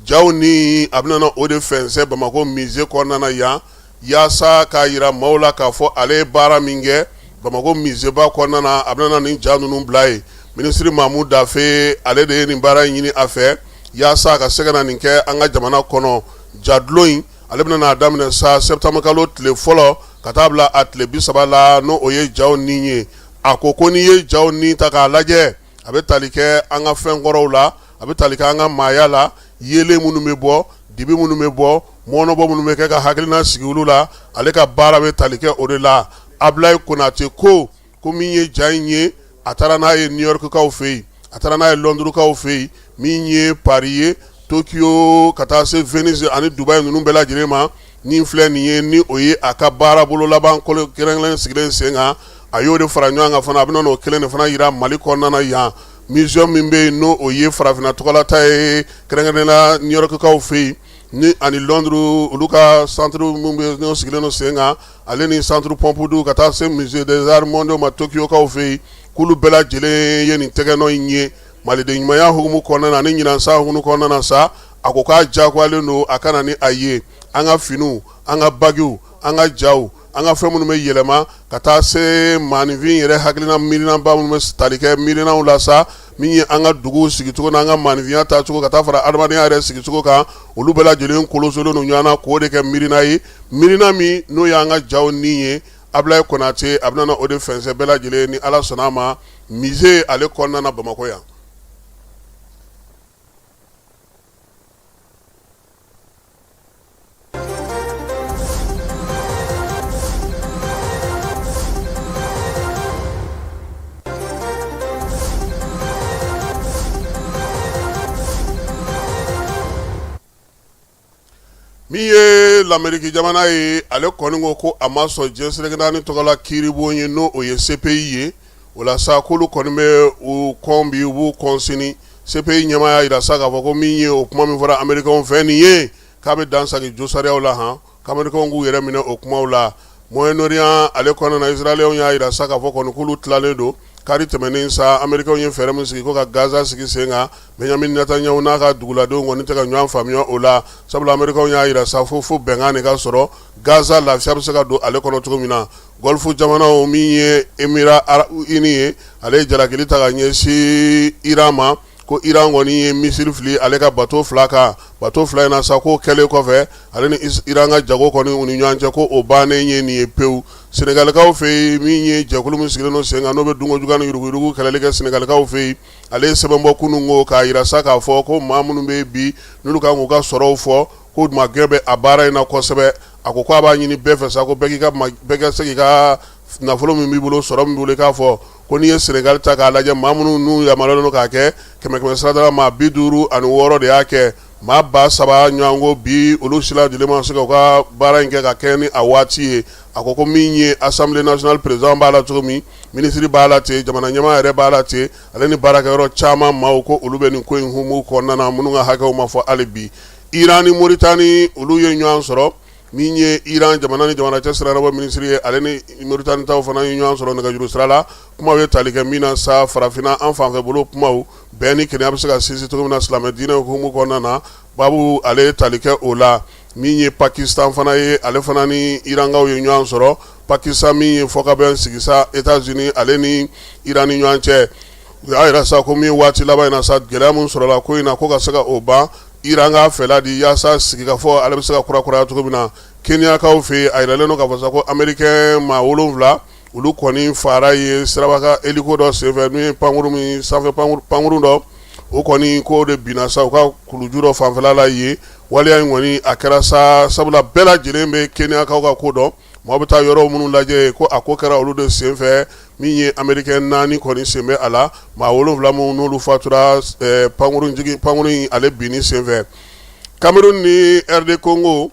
jaw ni a bɛna na o de fɛnsɛ Bamakɔ musée kɔnɔna na yan, yaasa k'a jira maaw la k'a fɔ ale ye baara min kɛ Bamakɔ musée ba kɔnɔna na. A bɛna na nin ja ninnu bila yen. Minisiri Mamu Dafe ale de ye nin baara in ɲini a fɛ yaasa a ka se ka na nin kɛ an ka jamana kɔnɔ. Jadulon in ale bɛna n'a daminɛ sa septembre kalo tile fɔlɔ ka taa bila a tile 30 la, n'o o ye jaw ni ye. A ko ko n'i ye jaw ni ta k'a lajɛ, a bɛ tali kɛ an ka fɛn kɔrɔw la, a bɛ tali kɛ an ka maaya la, yeelen minnu bɛ bɔ, dibi minnu bɛ bɔ, mɔnɔbɔ minnu bɛ kɛ ka hakilina sigi olu la, ale ka baara bɛ tali kɛ o de la. Abilaye Konate ko ko min ye ja in ye, a taara n'a ye New Yorkkaw fɛ yen, a taara n'a ye Londreskaw fɛ yen, min ye Paris ye, Tokyo, ka taa se Venise ani Dubaï ninnu bɛɛ lajɛlen ma. Nin filɛ nin ye, ni o ye a ka baara bolo laban kolo kɛrɛnkɛrɛn sigilen sen kan, a y'o de fara ɲɔgɔn kan fana. A bɛna n'o kelen de fana jira Mali kɔnɔna na yan. Museum min bɛ yen, n'o o ye farafinna tɔgɔlata ye, kɛrɛnkɛrɛnnen la New Yorkkaw fɛ yen ni ani Londres, olu ka centre min bɛ yen n'o sigilen don sen kan, ale ni centre Pompidou, ka taa se musée des arts mondiaux ma Tokyokaw fɛ yen, k'olu bɛɛ lajɛlen ye nin tɛgɛnɔ in ye. Maliden ɲumanya hukumu kɔnɔna na ni ɲinan san hukumu kɔnɔna na sa, a ko k'a diyagoyalen don a ka na ni a ye. An ka finiw, an ka bagiw, an ka jaw, an ka fɛn minnu bɛ yɛlɛma, ka taa se maaninfin yɛrɛ hakilina miirinaba minnu bɛ tali kɛ miirinaw la sa, min ye an ka dugu sigicogo n'an ka maaninfinya taacogo, ka taa fara adamadenya yɛrɛ sigicogo kan, olu bɛɛ lajɛlen kolosolen don ɲɔgɔn na k'o de kɛ miirina ye, miirina min n'o y'an ka jaw ni ye. Abilaye Konate a bɛna o de fɛnsɛ bɛɛ lajɛlen ni Ala sɔnna a ma musée ale kɔnɔna na Bamakɔ yan. Min ye lameriki jamana ye, ale kɔni ko ko a ma sɔn diɲɛ seleke naani tɔgɔla kiiribon ye, n'o o ye CPI ye. O la sa, k'olu kɔni bɛ u kɔn bi, u b'u kɔn sini. CPI ɲɛmaa y'a jira sa k'a fɔ ko min ye o kuma min fɔra amerikɛnw fɛ nin ye, k'a bɛ dan sagi josariyaw la han, k'amerikɛnw k'u yɛrɛ minɛ o kumaw la. Moyen-Orient ale kɔnɔna na, Israélienw y'a jira sa k'a fɔ kɔni k'olu tilalen don. Kari tɛmɛnen sa, amerikɛnw ye fɛɛrɛ min sigi ko ka Gaza sigi sen kan, Benjamin Netanyahu n'a ka duguladenw kɔni tɛ ka ɲɔgɔn faamuya o la, sabula amerikɛnw y'a jira sa fo bɛnkan de ka sɔrɔ Gaza lafiya bɛ se ka don ale kɔnɔ cogo min na. Golfe jamanaw, min ye Émirats arabes unis ye, ale ye jalakili ta ka ɲɛsin Iran ma, ko Iran kɔni ye missile fili ale ka bateau 2 kan. Bateau 2 in na sa, k'o kɛlen kɔfɛ, ale ni Iran ka jago kɔni u ni ɲɔgɔn cɛ, ko o bannen ye nin ye pewu. Senegalikaw fɛ yen, min ye jɛkulu min sigilen don sen kan, n'o bɛ dunko juguya ni yuruguyurugu kɛlɛli kɛ Senegalikaw fɛ yen, ale ye sɛbɛn bɔ kunun ko k'a jira sa k'a fɔ ko maa minnu bɛ bi n'olu kan k'u ka sɔrɔw fɔ, ko magɛn bɛ a baara in na kosɛbɛ. A ko k'a b'a ɲini bɛɛ fɛ sa ko bɛɛ ka se k'i ka nafolo min b'i bolo, sɔrɔ min b'i bolo, i k'a fɔ. Ko n'i ye Senegal ta k'a lajɛ, maa minnu n'u yamaruyalen don k'a kɛ, kɛmɛ kɛmɛ sarada la, maa 56 de y'a kɛ. Maa 3000 ɲɔgɔnko bi, olu si lajɛlen ma se ka u ka baara in kɛ ka kɛ ni a waati ye. A ko ko min ye Assemblée nationale président b'a la cogo min, minisiri b'a la ten, jamana ɲɛmaa yɛrɛ b'a la ten, ale ni baarakɛyɔrɔ caman maaw, ko olu bɛ nin ko in hukumu kɔnɔna na, minnu ka hakɛw ma fɔ hali bi. Iran ni Mauritanie, olu ye ɲɔgɔn sɔrɔ. Min ye Iran jamana ni jamana cɛ sira minisiri ye, ale ni Mauritanie taw fana ye ɲɔgɔn sɔrɔ nɛgɛjuru sira la. Kumaw ye tali kɛ min na sa, farafinna an fanfɛ bolo kumaw, bɛn ni kelenya bɛ se ka sinsin cogo min na silamɛ diinɛ hukumu kɔnɔna na, baabu ale ye tali kɛ o la. Min ye Pakistan fana ye, ale fana ni Irankaw ye ɲɔgɔn sɔrɔ. Pakistan min ye fɔkabɛn sigi sa États-Unis ale ni Iran ni ɲɔgɔn cɛ. U y'a jira sa ko min waati laban in na sa, gɛlɛya min sɔrɔla ko in na, ko ka se ka o ban, Iran k'a fɛla di yaasa sigikafɔ ale bɛ se ka kurakuraya cogo min na. Kenyakaw fɛ yen, a yiralen don k'a fɔ sa ko Américain maa 7, olu kɔni fara ye siraba kan hélico dɔ senfɛ, n'u ye pankurun min sanfɛ pankurun dɔ, o kɔni k'o de binna sa u ka kuluju dɔ fanfɛla la yen. Waleya in kɔni a kɛra sa sabula bɛɛ lajɛlen bɛ Kenyakaw ka ko dɔn, maaw bɛ taa yɔrɔ minnu lajɛ, ko a ko kɛra olu de senfɛ. Min ye Américain 4 kɔni sen bɛ a la, maa 7 minnu n'olu fatura pankurun jigin pankurun in ale binni senfɛ. Cameroun ni RD Congo,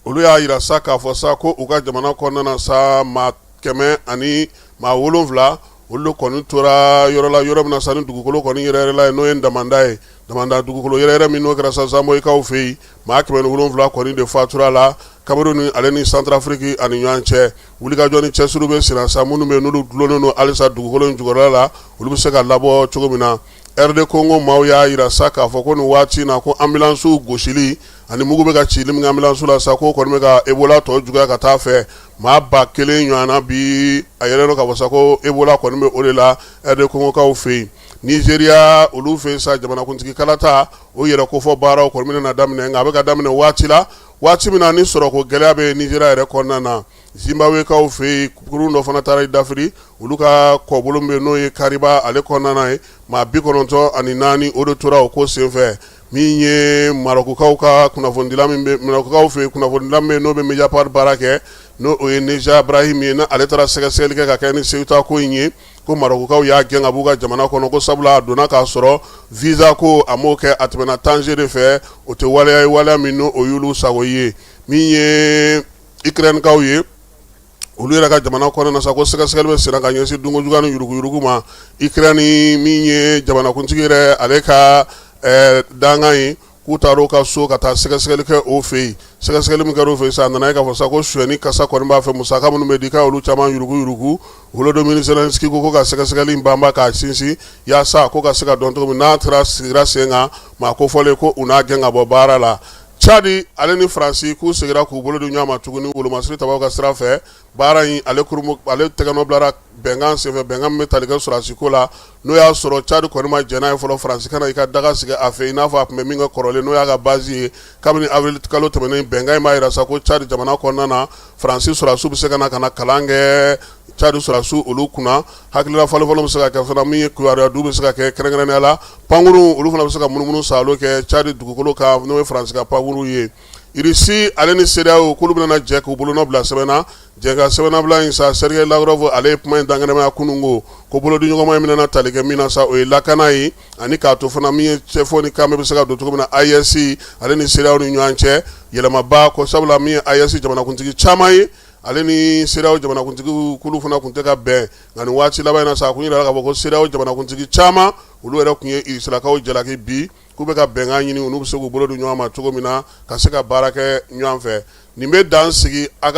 olu y'a jira sa k'a fɔ sa ko u ka jamana kɔnɔna na sa, maa 107, olu kɔni tora yɔrɔ la, yɔrɔ min na sa ni dugukolo kɔni yɛrɛyɛrɛla ye, n'o ye damanda ye. Damanda dugukolo yɛrɛyɛrɛ min n'o kɛra sa Zanboyikaw fɛ yen, maa 107 kɔni de fatura la Cameroun ale ni Centrafrique ani ɲɔgɔn cɛ. Wulikajɔ ni cɛsiri bɛ senna sa, minnu bɛ n'olu dulonnen don halisa dugukolo in jukɔrɔla la, olu bɛ se ka labɔ cogo min na. RD Congo maaw y'a jira sa k'a fɔ ko nin waati in na, ko ambulansiw gosili ani mugu bɛ ka cili min kɛ ambulansiw la sa, k'o kɔni bɛ ka Ebola tɔ juguya ka taa fɛ. Maa 1000 ɲɔgɔnna bi, a yiralen don k'a fɔ sa ko Ebola kɔni bɛ o de la RD Congokaw fɛ yen. Nizeriya olu fɛ yen sa, jamanakuntigi kalata o yɛrɛ kofɔ baaraw kɔni bɛna daminɛ, nka a bɛ ka daminɛ waati la, waati min na ni sɔrɔko gɛlɛya bɛ Nizeriya yɛrɛ kɔnɔna na. Zimbabwekaw fɛ yen, kurun dɔ fana taara i dafiri olu ka kɔbolo min bɛ n'o ye Kariba ale kɔnɔna na ye, maa 94, o de tora o ko senfɛ. Min ye Marɔkukaw ka kunnafonidila min bɛ Marɔkukaw fɛ yen, kunnafonidila min bɛ n'o bɛ Mediapart baara kɛ, n'o o ye Nezha Brahim ye, n'ale taara sɛgɛsɛgɛli kɛ ka kɛ ni Ceuta ko in ye, ko Marɔkukaw y'a gɛn ka b'u ka jamana kɔnɔ, ko sabula a donna k'a sɔrɔ visa ko a m'o kɛ, a tɛmɛna Tanger de fɛ. O tɛ waleya ye, waleya min n'o y'olu sago ye. Min ye Ukrainekaw ye, olu yɛrɛ ka jamana kɔnɔna na sa, ko sɛgɛsɛgɛli bɛ senna ka ɲɛsin dunkojuguya ni yuruguyurugu ma Ukraine. Min ye jamanakuntigi yɛrɛ ale ka dankan ye, k'u taara o ka so ka taa sɛgɛsɛgɛli kɛ o fɛ yen. Sɛgɛsɛgɛli min kɛra o fɛ yen sa, a nana ye k'a fɔ sa ko sonyɛni kasa kɔni b'a fɛ, musaka minnu bɛ di k'a olu caman yuruguyurugu. Volodymyr Zelensky ko ka sɛgɛsɛgɛli in banba k'a sinsin yaasa ko ka se ka dɔn cogo min n'a taara sigira sen kan, maa kofɔlen ko u n'a gɛn ka bɔ baara la. Tchad ale ni Faransi k'u seginna k'u bolo di ɲɔgɔn ma tuguni wolomasiri tabaw ka sira fɛ. Baara in ale ale tɛgɛnɔ bilara bɛnkan senfɛ, bɛnkan min bɛ tali kɛ sɔrɔdasi ko la, n'o y'a sɔrɔ Tchad kɔni ma jɛn n'a ye fɔlɔ Faransi ka na i ka daga sigi a fɛ, i n'a fɔ a tun bɛ min kɛ kɔrɔlen, n'o y'a ka base ye kabini avril kalo tɛmɛnen. Bɛnkan in b'a jira sa ko Tchad jamana kɔnɔna na, Faransi sɔrɔdasiw bɛ se ka na ka na kalan kɛ Tchad sɔrɔdasiw olu kunna. Hakilila falenfalenw bɛ se ka kɛ fana, min ye kibaruya du bɛ se ka kɛ, kɛrɛnkɛrɛnnenya la pankurun, olu fana bɛ se ka munumunu saalo kɛ Tchad dugukolo kan, n'o ye Faransi ka pankurun ye. Irisi ale ni CEDEAO k'olu bɛna jɛ k'u bolonɔ bila sɛbɛn na. Jɛnkan sɛbɛnnabila in sa, Sergei Lavrov ale ye kuma in dankɛnɛmaya kunun ko bolodiɲɔgɔnma in bɛna tali kɛ min na sa, o ye lakana ye, ani k'a to fana min ye cɛfɔ ni kanbɛn bɛ se ka don cogo min na AES ale ni CEDEAO ni ɲɔgɔn cɛ. Yɛlɛmaba ko sabula min ye AES jamanakuntigi caman ye, ale ni CEDEAO jamanakuntigi k'olu fana tun tɛ ka bɛn, nka nin waati laban in na sa, a kun yirala k'a fɔ ko CEDEAO jamanakuntigi caman, olu yɛrɛ tun ye Irisilakaw jalaki bi k'u bɛ ka bɛnkan ɲini, olu bɛ se k'u bolo di ɲɔgɔn ma cogo min na ka se ka baara kɛ ɲɔgɔn fɛ. Nin bɛ dan sigi a ka